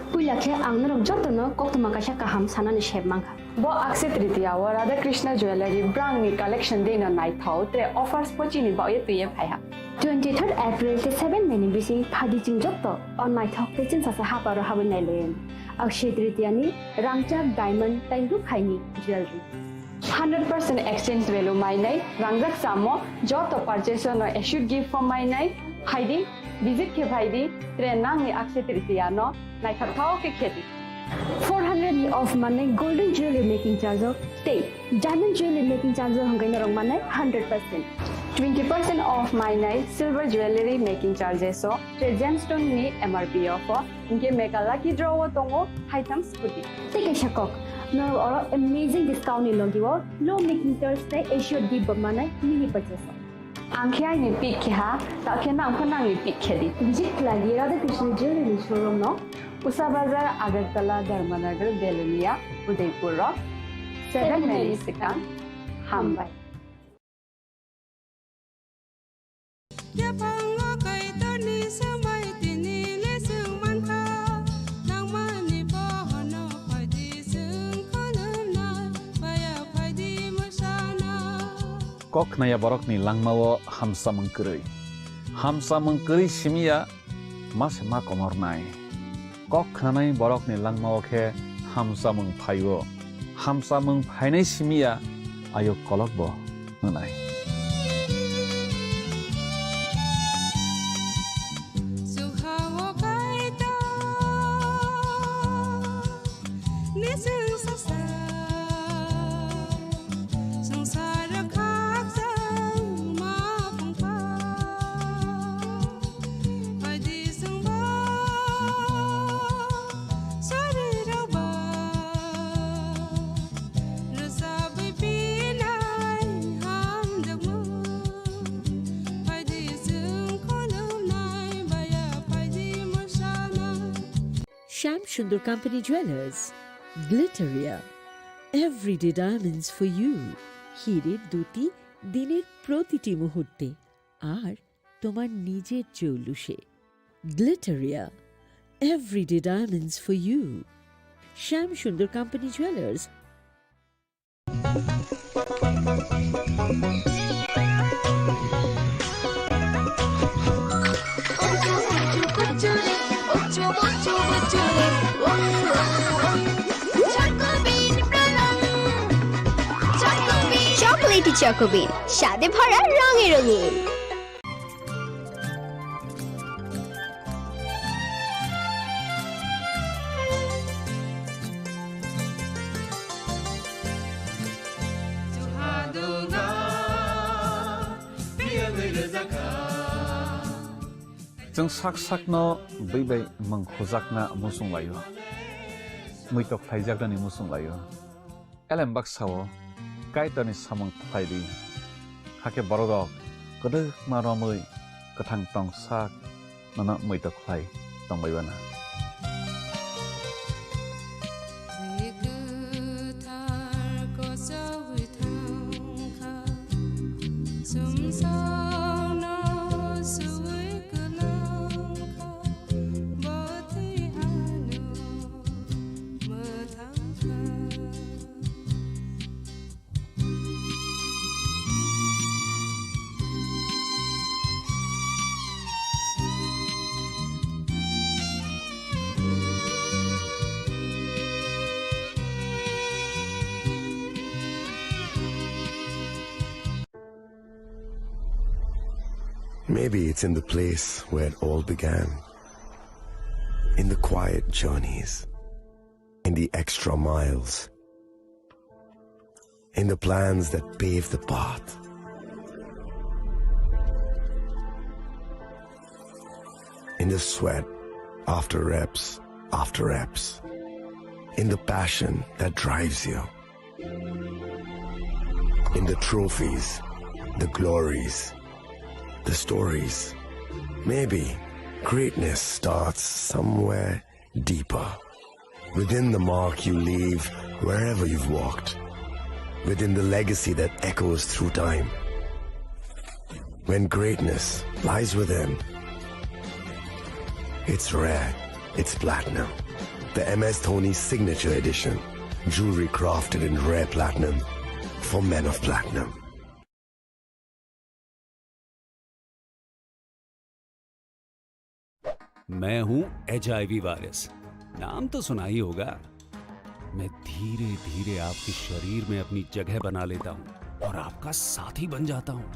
Puila khe ang norok jotono koktwma kaisa kaham sanani sep mankha. Bo Akshaya Tritiya o Radha Krishna Jewellery brangni collection dino naithok tre offers bo chini bagwi twiwi phaiha. Twenty-third April tei seven May ni bising phadi chwng joto o naithok tei chwngsacha haparo habwi nailaio. Akshaya Tritiya ni rangchak diamond tei rukhaini jewelry. Hundred percent exchange value mainai, rangjak samo joto purchase no assured gift form mainai, phaidi, visit khe phaidi, tre nangni Akshaya Tritiya no naithok thao khe khedi. Four hundred ni off manai golden jewelry making charge o tei diamond jewelry making charge o hwnkhai norok manai hundred percent. Twenty percent off mainai silver jewelry making charges o tre gemstone ni M R P o pho, hinkhe mega lucky draw o tongo haitham scooty. Tei kaisa kok, norok oro amazing discount ni logi o low making charge tei assured gift bo manai mini purchase o. Ang khe aini pick khe ha, ta khe nang pho nangni pick khe di. Visit khlai di Radha Krishna Jewelry showroom no. Usa Bazar, Agartala, Dharmanagar, Belonia, Udaipur rok. Seven May ni swkang. Hambai. Yaphango Kaitorni swmai tini le swng mankha, nangmani bohono phaidi swng khulumnai, baya phaidi mwsana. Kok khnaya borokni langmao hamsamung kwrwi. Hamsamung kwrwi simiya ma se ma komornai. Kok khnanai borokni langmao khe hamsamung phaio. Hamsamung phainai simiya ayuk kolokbo hwnai. Sukhao Kaitor ni swng sasa, swngchar khakchangma phungkha. Phaidi chwngbo sorirokba rwchabwi pinai hamjakmung. Phaidi chwng khulumnai baya phaidi mwsana. Shyam Sundar Company Jewelers, Glitteria, everyday diamonds for you. হিরের দ্যুতি দিনের প্রতিটি মুহূর্তে, আর তোমার নিজের জৌলুসে। Glitteria, everyday diamonds for you. Shyam Sundar Company Jewelers. Chocolatey Choco Bean, স্বাদে ভরা, রঙে রঙিন। Chwng sak sakno bwi bai mwng hujakna muchung laio, muitok khlaijaknani muchung laio. Elem baksa-o Kaitorni samung khlai di, hakhe bororok kwdwkma romwi kwthang tong sak nono muitok khlai tongbai uanw. Twi kwthar kochogwi thangkha, sumsokno suwi kwlangkha, bo twi ano mwthangkha. Maybe it's in the place where it all began. In the quiet journeys, in the extra miles, in the plans that pave the path, in the sweat after reps after reps, in the passion that drives you, in the trophies, the glories, the stories. Maybe greatness starts somewhere deeper. Within the mark you leave wherever you've walked. Within the legacy that echoes through time. When greatness lies within, it's rare, it's platinum. The M S Dhoni Signature Edition. Jewelry crafted in rare platinum for men of platinum. मैं हूं HIV virus. नाम तो सुना ही होगा। मैं धीरे-धीरे आपके शरीर में अपनी जगह बना लेता हूँ और आपका साथी बन जाता हूँ।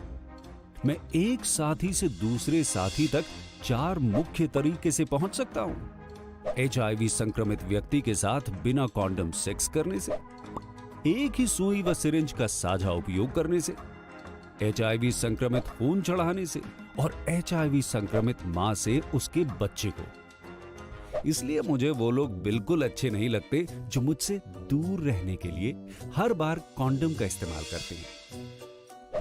मैं एक साथी से दूसरे साथी तक चार मुख्य तरीके से पहुंच सकता हूं। एचआईवी संक्रमित व्यक्ति के साथ बिना कॉन्डम सेक्स करने से, एक ही सुई व सिरिंज का साझा उपयोग करने से, एचआईवी संक्रमित खून चढ़ाने से और एचआईवी संक्रमित मां से उसके बच्चे को। इसलिए मुझे वो लोग बिल्कुल अच्छे नहीं लगते जो मुझसे दूर रहने के लिए हर बार कॉन्डम का इस्तेमाल करते हैं,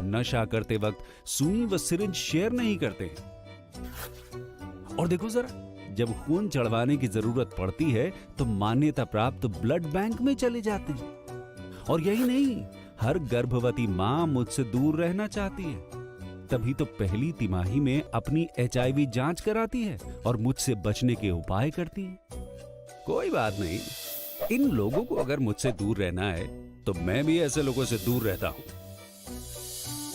नशा करते वक्त सुई व सिरिंज शेयर नहीं करते हैं। और देखो जरा, जब खून चढ़वाने की जरूरत पड़ती है तो मान्यता प्राप्त ब्लड बैंक में चले जाते हैं। और यही नहीं, हर गर्भवती मां मुझसे दूर रहना चाहती है, तभी तो पहली तिमाही में अपनी एचआईवी जांच कराती है और मुझसे बचने के उपाय करती है। कोई बात नहीं, इन लोगों को अगर मुझसे दूर रहना है तो मैं भी ऐसे लोगों से दूर रहता हूँ।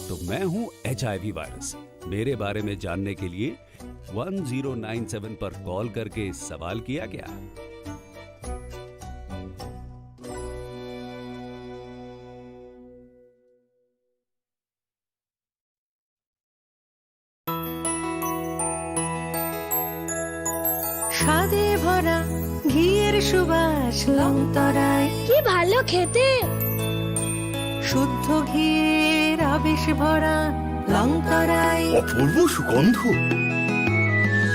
तो मैं हूँ एचआईवी वायरस। मेरे बारे में जानने के लिए वन ज़ीरो नाइन सेवन पर कॉल करके सवाल किया क्या? স্বাদে ভরা ঘিয়ের সুবাস লংতরাই। কি ভালো খেতে! শুদ্ধ ঘিয়ের আবেশ ভরা লংতরাই। অপূর্ব সুগন্ধ।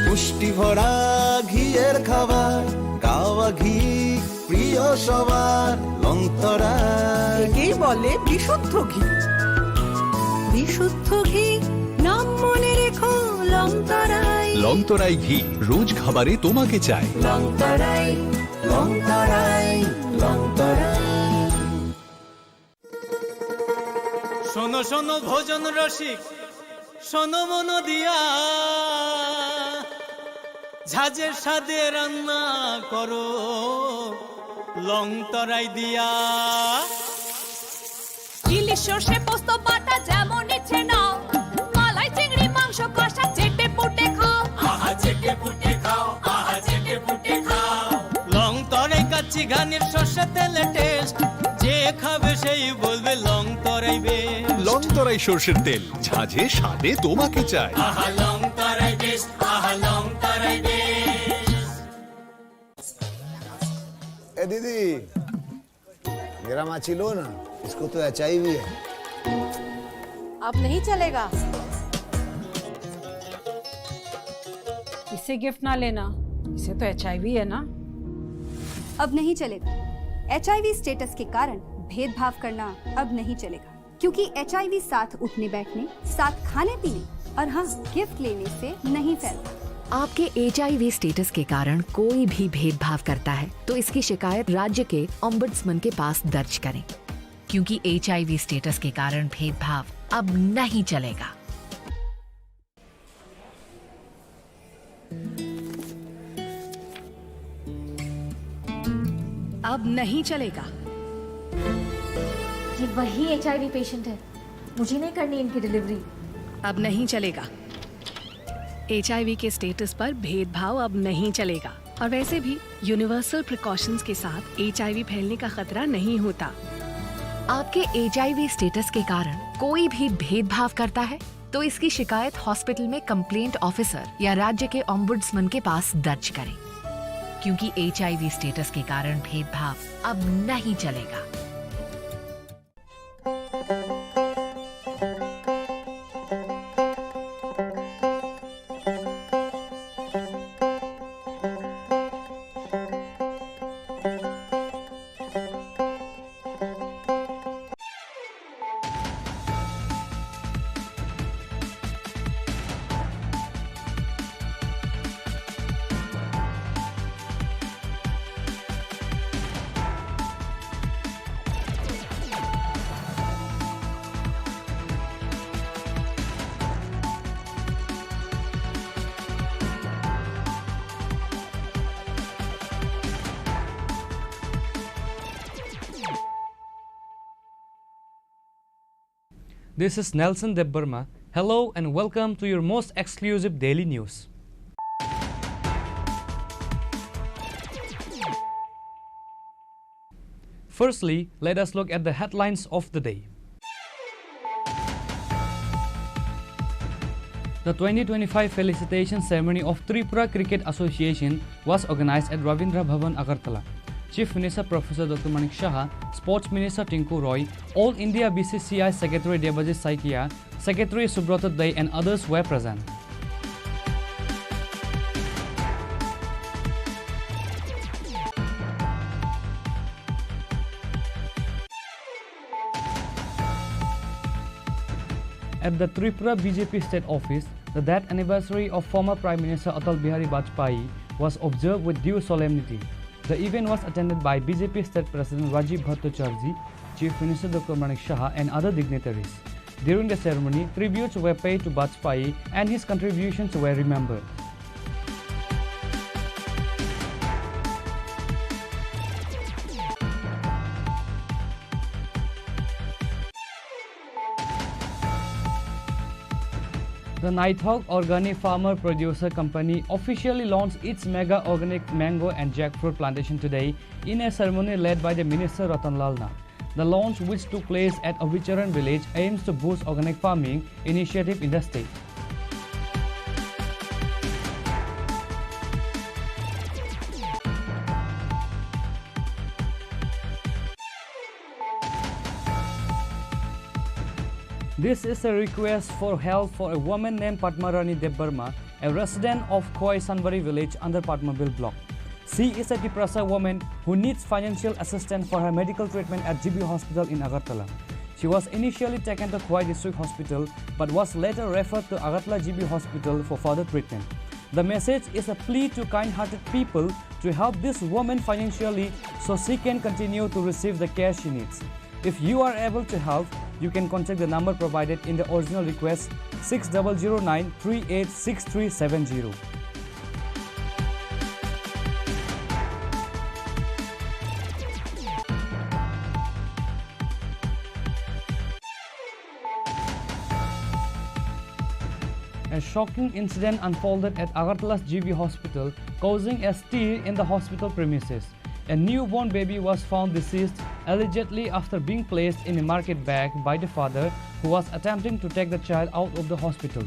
পুষ্টি ভরা ঘিয়ের খাবার, গাওয়া ঘি প্রিয় সবার, লংতরাই। একেই বলে বিশুদ্ধ ঘি। বিশুদ্ধ ঘি, নাম মনে রেখো, লংতরাই। লংতরাই ঘি, রোজ খাবারে তোমাকে চাই। লংতরাই, লংতরাই, লংতরাই। শোনো, শোনো, ভোজন রসিক, শোনো মন দিয়া, ঝাঁঝের স্বাদে রান্না করো লং তরাই দিয়া। ইলিশ সর্ষে পোস্ত বাটা যেমন ইচ্ছে নাও, মালাই চিংড়ি মাংস কষা চেটে পুটে খাও। আহা চেটে পুটে খাও, আহা চেটে পুটে খাও। লং তরাই কাচ্চি ঘানির সর্ষে তেলে টেস্ট, যে খাবে সেই বলবে লং তরাই বেস্ট। লং তরাই সর্ষের তেল, ঝাঁঝে স্বাদে তোমাকে চাই। আহা লং তরাই বেস্ট, আহা লং তরাই বেস্ট। ए दीदी, मेरा माची लो ना, इसको तो एचआईवी है। अब नहीं चलेगा। इसे गिफ्ट ना लेना, इसे तो एचआईवी है ना। अब नहीं चलेगा। एचआईवी स्टेटस के कारण भेदभाव करना अब नहीं चलेगा, क्योंकि एचआईवी साथ उठने बैठने, साथ खाने पीने और हाँ, गिफ्ट लेने से नहीं फैलता। आपके एचआईवी स्टेटस के कारण कोई भी भेदभाव करता है, तो इसकी शिकायत राज्य के ओम्बुड्समैन के पास दर्ज करें, क्योंकि एचआईवी स्टेटस के कारण भेदभाव अब नहीं चलेगा। अब नहीं चलेगा। ये वही एचआईवी पेशेंट है, मुझे नहीं करनी इनकी डिलीवरी। अब नहीं चलेगा। एचआईवी के स्टेटस पर भेदभाव अब नहीं चलेगा। और वैसे भी यूनिवर्सल प्रिकॉशंस के साथ एचआईवी फैलने का खतरा नहीं होता। आपके एचआईवी स्टेटस के कारण कोई भी भेदभाव करता है, तो इसकी शिकायत हॉस्पिटल में कंप्लेंट ऑफिसर या राज्य के ओम्बुड्समैन के पास दर्ज करें, क्योंकि एचआईवी स्टेटस के कारण भेदभाव अब नहीं चलेगा। This is Nelson Debbarma. Hello and welcome to your most exclusive daily news. Firstly, let us look at the headlines of the day. The twenty twenty-five felicitation ceremony of Tripura Cricket Association was organized at Ravindra Bhavan, Agartala. Chief Minister Professor Doctor Manik Saha, Sports Minister Tinku Roy, All India B C C I Secretary Debajit Saikia, Secretary Subrata Dey and others were present. At the Tripura B J P state office, the death anniversary of former Prime Minister Atal Bihari Vajpayee was observed with due solemnity. The event was attended by B J P state president Rajiv Bhattacharjee, Chief Minister Doctor Manik Saha and other dignitaries. During the ceremony, tributes were paid to Vajpayee and his contributions were remembered. The Naithok Organic Farmer Producer Company officially launched its mega organic mango and jackfruit plantation today in a ceremony led by the Minister Ratan Lal Nath. The launch, which took place at Avicharan village, aims to boost organic farming initiative in the state. This is a request for help for a woman named Padma Rani Debbarma, a resident of Khowai Sanbari village under Padmabil block. She is a Tiprasa woman who needs financial assistance for her medical treatment at G B Hospital in Agartala. She was initially taken to Khowai District Hospital but was later referred to Agartala G B Hospital for further treatment. The message is a plea to kind-hearted people to help this woman financially so she can continue to receive the care she needs. If you are able to help, you can contact the number provided in the original request, six double zero nine three eight six three seven zero. A shocking incident unfolded at Agartala's G B Hospital, causing a stir in the hospital premises. A newborn baby was found deceased, allegedly after being placed in a market bag by the father, who was attempting to take the child out of the hospital.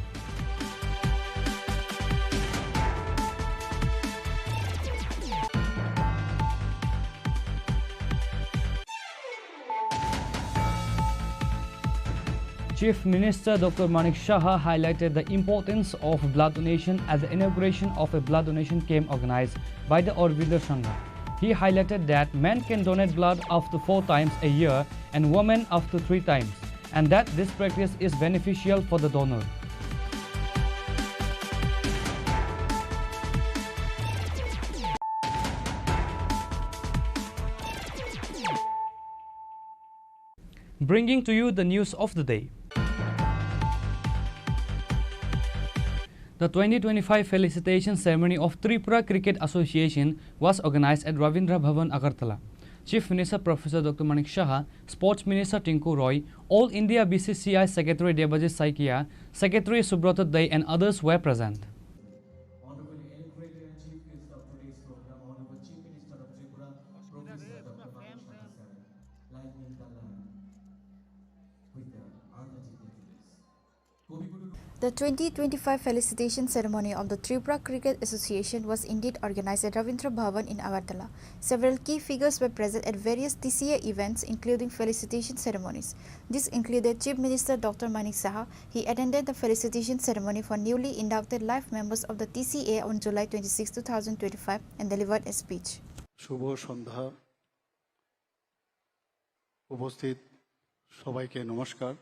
Chief Minister Doctor Manik Saha highlighted the importance of blood donation at the inauguration of a blood donation camp organized by the Aurobindo Sangha. He highlighted that men can donate blood up to four times a year and women up to three times, and that this practice is beneficial for the donor. Bringing to you the news of the day. The twenty twenty-five felicitation ceremony of Tripura Cricket Association was organized at Ravindra Bhavan, Agartala. Chief Minister Professor Doctor Manik Saha, Sports Minister Tinku Roy, All India B C C I Secretary Debajit Saikia, Secretary Subrata Dey and others were present. Honorable L. Greater Chief Guest of today's program, Honorable Chief Minister of Tripura, Professor Doctor Manik Saha sir, lighting the lamp with the arthur dignitaries. The twenty twenty-five felicitation ceremony of the Tripura Cricket Association was indeed organized at Ravindra Bhavan in Agartala. Several key figures were present at various T C A events, including felicitation ceremonies. This included Chief Minister Doctor Manik Saha. He attended the felicitation ceremony for newly inducted life members of the T C A on July twenty-six, two thousand twenty-five, and delivered a speech. শুভ সন্ধ্যা। উপস্থিত সবাইকে নমস্কার।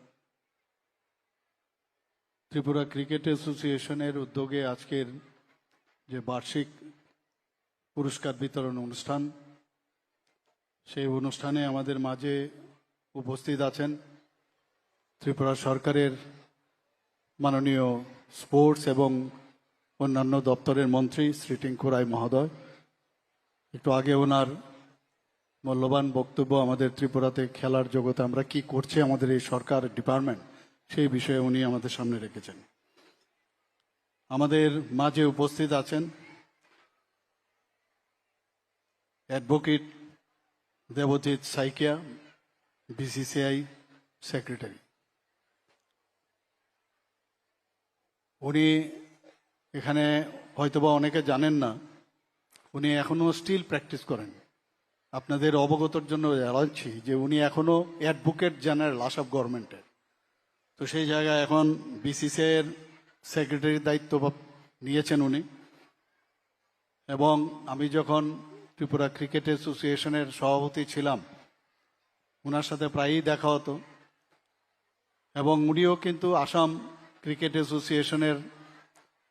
ত্রিপুরা ক্রিকেট অ্যাসোসিয়েশনের উদ্যোগে আজকের যে বার্ষিক পুরস্কার বিতরণ অনুষ্ঠান, সেই অনুষ্ঠানে আমাদের মাঝে উপস্থিত আছেন ত্রিপুরা সরকারের মাননীয় স্পোর্টস এবং অন্যান্য দপ্তরের মন্ত্রী শ্রী টিঙ্কু রায় মহোদয়। একটু আগে ওনার মূল্যবান বক্তব্য আমাদের ত্রিপুরাতে খেলার জগতে আমরা কি করছে আমাদের এই সরকার ডিপার্টমেন্ট, সেই বিষয়ে উনি আমাদের সামনে রেখেছেন। আমাদের মাঝে উপস্থিত আছেন অ্যাডভোকেট দেবজিৎ সাইকিয়া, বিসিসিআই সেক্রেটারি। উনি এখানে হয়তোবা অনেকে জানেন না, উনি এখনো স্টিল প্র্যাকটিস করেন। আপনাদের অবগতর জন্য জানাচ্ছি যে উনি এখনো অ্যাডভোকেট জেনারেল আসাম গভর্নমেন্টের। তো সেই জায়গায় এখন বিসিসিআই এর সেক্রেটারির দায়িত্ব ভাব-, নিয়েছেন উনি। এবং আমি যখন ত্রিপুরা ক্রিকেট অ্যাসোসিয়েশনের সভাপতি ছিলাম, ওনার সাথে প্রায়ই দেখা হতো। এবং উনিও কিন্তু আসাম ক্রিকেট অ্যাসোসিয়েশনের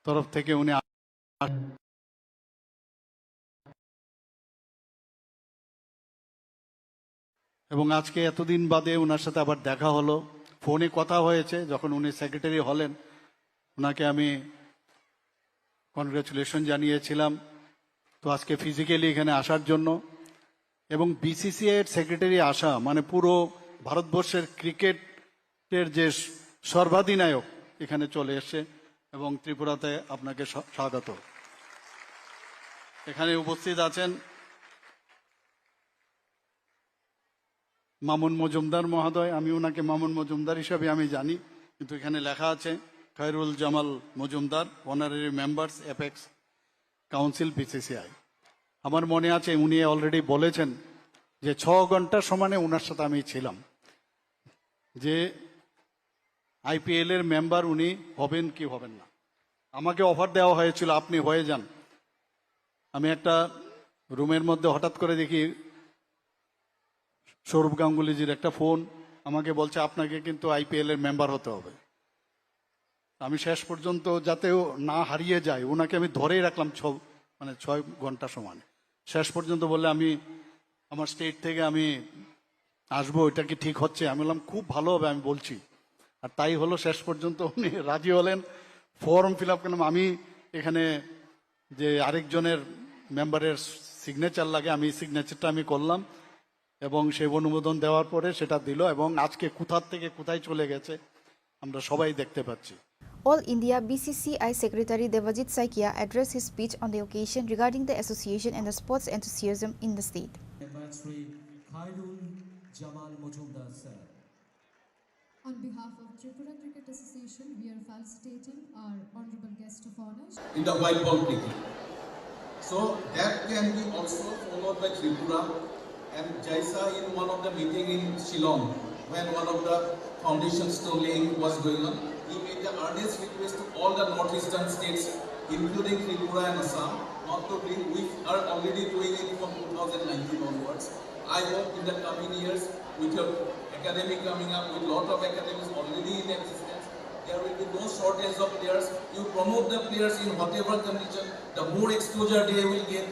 তরফ থেকে উনি আ-, এবং আজকে এতদিন বাদে ওনার সাথে আবার দেখা হলো, ফোনে কথা হয়েছে। যখন উনি সেক্রেটারি হলেন, ওনাকে আমি কনগ্রাচুলেশন জানিয়েছিলাম। তো আজকে ফিজিক্যালি এখানে আসার জন্য, এবং বিসিসিআই এর সেক্রেটারি আসা মানে পুরো ভারতবর্ষের ক্রিকেটের যে সর্বাধিনায়ক এখানে চলে এসছে, এবং ত্রিপুরাতে আপনাকে স্বা-, স্বাগত। এখানে উপস্থিত আছেন মামুন মজুমদার মহোদয়, আমি ওনাকে মামুন মজুমদার হিসাবে আমি জানি, কিন্তু এখানে লেখা আছে Khairul Jamal Majumder, honorary members, apex council, BCCI. আমার মনে আছে উনি অলরেডি বলেছেন যে ছ ঘন্টা সমানে ওনার সাথে আমি ছিলাম, যে আইপিএল এর মেম্বার উনি হবেন কি হবেন না। আমাকে অফার দেওয়া হয়েছিল, "আপনি হয়ে যান।" আমি একটা রুমের মধ্যে হঠাৎ করে দেখি সৌরভ গাঙ্গুলিজির একটা ফোন, আমাকে বলছে, "আপনাকে কিন্তু আইপিএল এর মেম্বার হতে হবে।" আমি শেষ পর্যন্ত যাতে ও না হারিয়ে যায়, ওনাকে আমি ধরেই রাখলাম ছ-, মানে ছয় ঘন্টা সমান। শেষ পর্যন্ত বললে, "আমি আমার স্টেট থেকে আমি আসবো, এটা কি ঠিক হচ্ছে?" আমি বললাম, "খুব ভালো হবে, আমি বলছি।" আর তাই হলো, শেষ পর্যন্ত উনি রাজি হলেন, ফর্ম ফিল আপ করলাম। আমি এখানে যে আরেকজনের মেম্বারের সিগনেচার লাগে, আমি সিগনেচারটা আমি করলাম এবং সেই অনুমোদন দেওয়ার পরে সেটা দিল এবং আজকে কোথার থেকে কোথায় চলে গেছে আমরা সবাই দেখতে পাচ্ছি। All India B C C I Secretary Devajit Saikia addressed his speech on the occasion regarding the association and the sports enthusiasm in the state. Shri Khairul Jamal Majumdar, sir. On behalf of Tripura Cricket Association, we are felicitating our honorable guest of honor. In the white ball cricket. So that can be also followed by Tripura. And Jaisa, in one of the meeting in Shillong, when one of the foundation stone laying was going on, he made the earnest request to all the northeastern states, including Tripura and Assam, not to bring. We are already doing it from two thousand nineteen onwards. I hope in the coming years, with your academy coming up, with lot of academies already in existence, there will be no shortage of players. You promote the players in whatever condition, the more exposure they will get,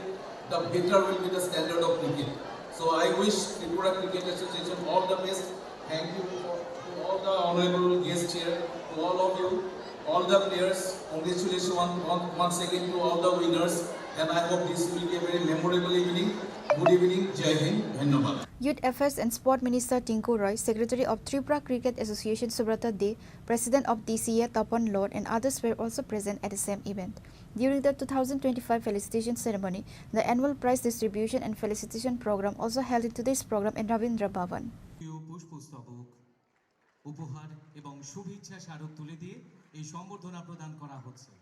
the better will be the standard of cricket. So I wish Tripura Cricket Association all the best. Thank you for, to all the honorable guests here, to all of you, all the players. Congratulations one, one, once again to all the winners. And I hope this will be a very memorable evening. Good evening. Jai Hind. Dhanyabad. Youth Affairs and Sport Minister Tinku Roy, Secretary of Tripura Cricket Association Subrata De, President of T C A Tapan Lord, and others were also present at the same event. During the two thousand twenty-five felicitation ceremony, the annual prize distribution and felicitation program also held in today's program in Rabindra Bhavan. পুষ্পস্তবক, উপহার এবং শুভেচ্ছা স্মারক তুলে দিয়ে এই সম্বর্ধনা প্রদান করা হচ্ছে।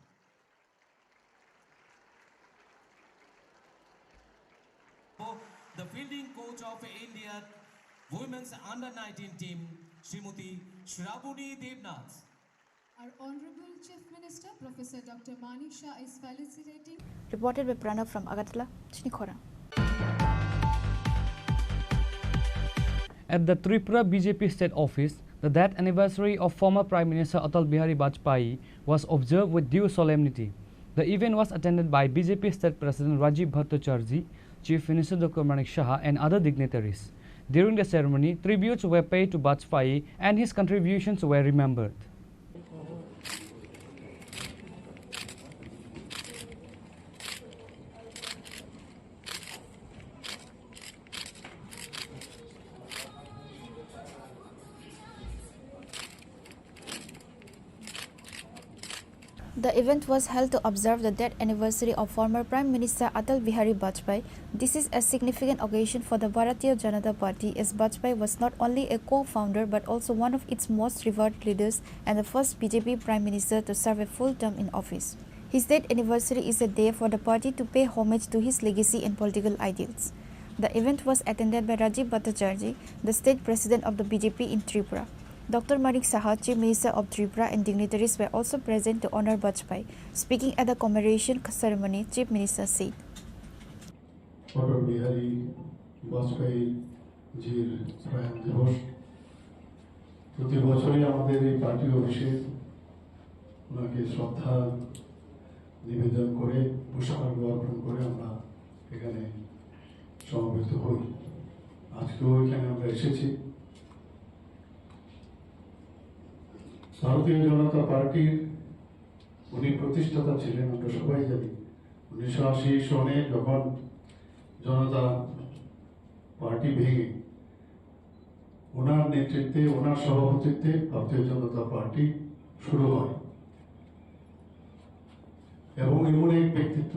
The fielding coach of India women's under nineteen team, Srimati Shravani Devnath. Our Honorable Chief Minister, Professor Doctor Manik Shah is felicitating. Reported by Pranav from Agartala, Chini Khorang. At the Tripura B J P state office, the death anniversary of former Prime Minister Atal Bihari Vajpayee was observed with due solemnity. The event was attended by B J P state president Rajiv Bhattacharjee, Chief Minister Doctor Manik Saha, and other dignitaries. During the ceremony, tributes were paid to Vajpayee and his contributions were remembered. The event was held to observe the death anniversary of former Prime Minister Atal Bihari Vajpayee. This is a significant occasion for the Bharatiya Janata Party, as Vajpayee was not only a co-founder but also one of its most revered leaders and the first B J P Prime Minister to serve a full term in office. His death anniversary is a day for the party to pay homage to his legacy and political ideals. The event was attended by Rajiv Bhattacharjee, the state president of the B J P in Tripura. Doctor Manik Saha, Chief Minister of Tripura, and dignitaries were also present to honor Vajpayee. Speaking at the commemoration ceremony, Chief Minister said, Atal বিহারী বাজপেয়ী জির প্রয়াণ দিবস। প্রতি বছরই আমাদের এই পার্টি অফিসে ওনাকে শ্রদ্ধা নিবেদন করে, পুষ্পার্ঘ্য অর্পণ করে আমরা এখানে সমবেত হই। আজকেও এখানে আমরা এসেছি। ভারতীয় জনতা পার্টির উনি প্রতিষ্ঠাতা ছিলেন, আমরা সবাই জানি। উনিশশো আশি সনে যখন জনতা পার্টি ভেঙে, ওনার নেতৃত্বে, ওনার সভাপতিত্বে ভারতীয় জনতা পার্টি শুরু হয়। এবং এমন এক ব্যক্তিত্ব,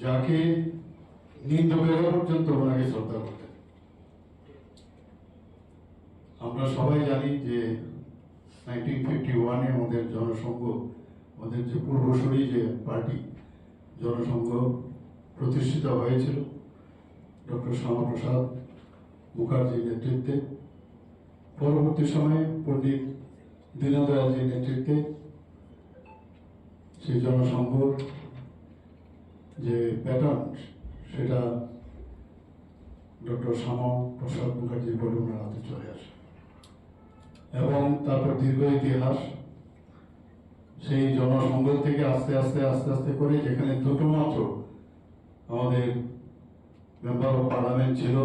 যাকে নিন্দুকেরা পর্যন্ত ওনাকে শ্রদ্ধা করতেন। আমরা সবাই জানি যে নাইনটিন ফিফটি ওয়ানে আমাদের জনসংঘ, আমাদের যে পূর্বসূরি যে পার্টি জনসংঘ প্রতিষ্ঠিত হয়েছিল ডক্টর শ্যামাপ্রসাদ মুখার্জির নেতৃত্বে। পরবর্তী সময়ে পণ্ডিত দীনদয়ালজির নেতৃত্বে সেই জনসংঘর যে প্যাটার্ন, সেটা ডক্টর শ্যামা প্রসাদ মুখার্জির পরে ওনার হাতে চলে আসে। এবং তারপর দীর্ঘ ইতিহাস, সেই জনসংঘ থেকে আস্তে আস্তে আস্তে আস্তে করে যেখানে দুটো মাত্র আমাদের মেম্বার অফ পার্লামেন্ট ছিল,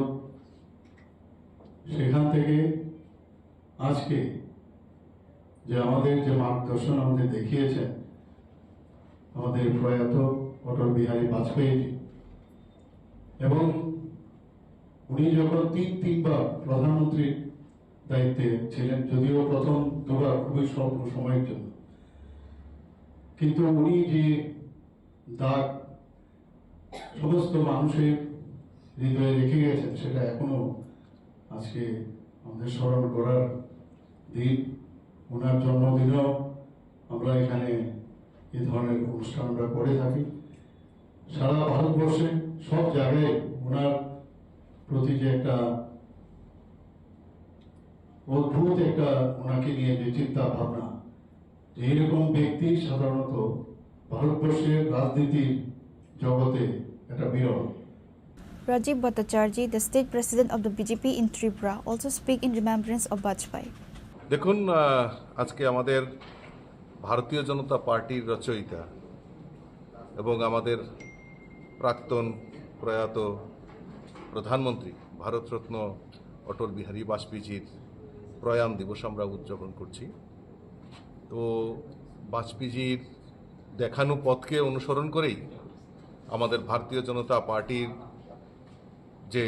সেখান থেকে আজকে যে আমাদের যে মার্গদর্শন আমাদের দেখিয়েছেন আমাদের প্রয়াত অটল বিহারী বাজপেয়ীজি, এবং উনি যখন তিন তিনবার প্রধানমন্ত্রীর দায়িত্বে ছিলেন, যদিও প্রথম দুবার খুবই স্বল্প সময়ের জন্য, কিন্তু উনি যে দাগ সমস্ত মানুষের হৃদয়ে রেখে গেছেন, সেটা এখনো আজকে আমাদের স্মরণ করার দিন। ওনার জন্মদিনেও আমরা এখানে এই ধরনের অনুষ্ঠান আমরা করে থাকি। সারা ভারতবর্ষে সব জায়গায় ওনার প্রতি যে একটা অদ্ভুত একটা, ওনাকে নিয়ে যে চিন্তা ভাবনা, এইরকম ব্যক্তি সাধারণত ভারতবর্ষের রাজনীতির জগতে একটা বিরল। Rajiv Bhattacharjee, the state president of the B J P in Tripura, also speak in remembrance of Vajpayee. দেখুন, আহ, আজকে আমাদের ভারতীয় জনতা পার্টির রচয়িতা এবং আমাদের প্রাক্তন প্রয়াত প্রধানমন্ত্রী ভারতরত্ন অটল বিহারী বাজপেয়ীজির প্রয়াণ দিবস আমরা উদযাপন করছি। তো বাজপেয়ীজির দেখানো পথকে অনুসরণ করেই আমাদের ভারতীয় জনতা পার্টির যে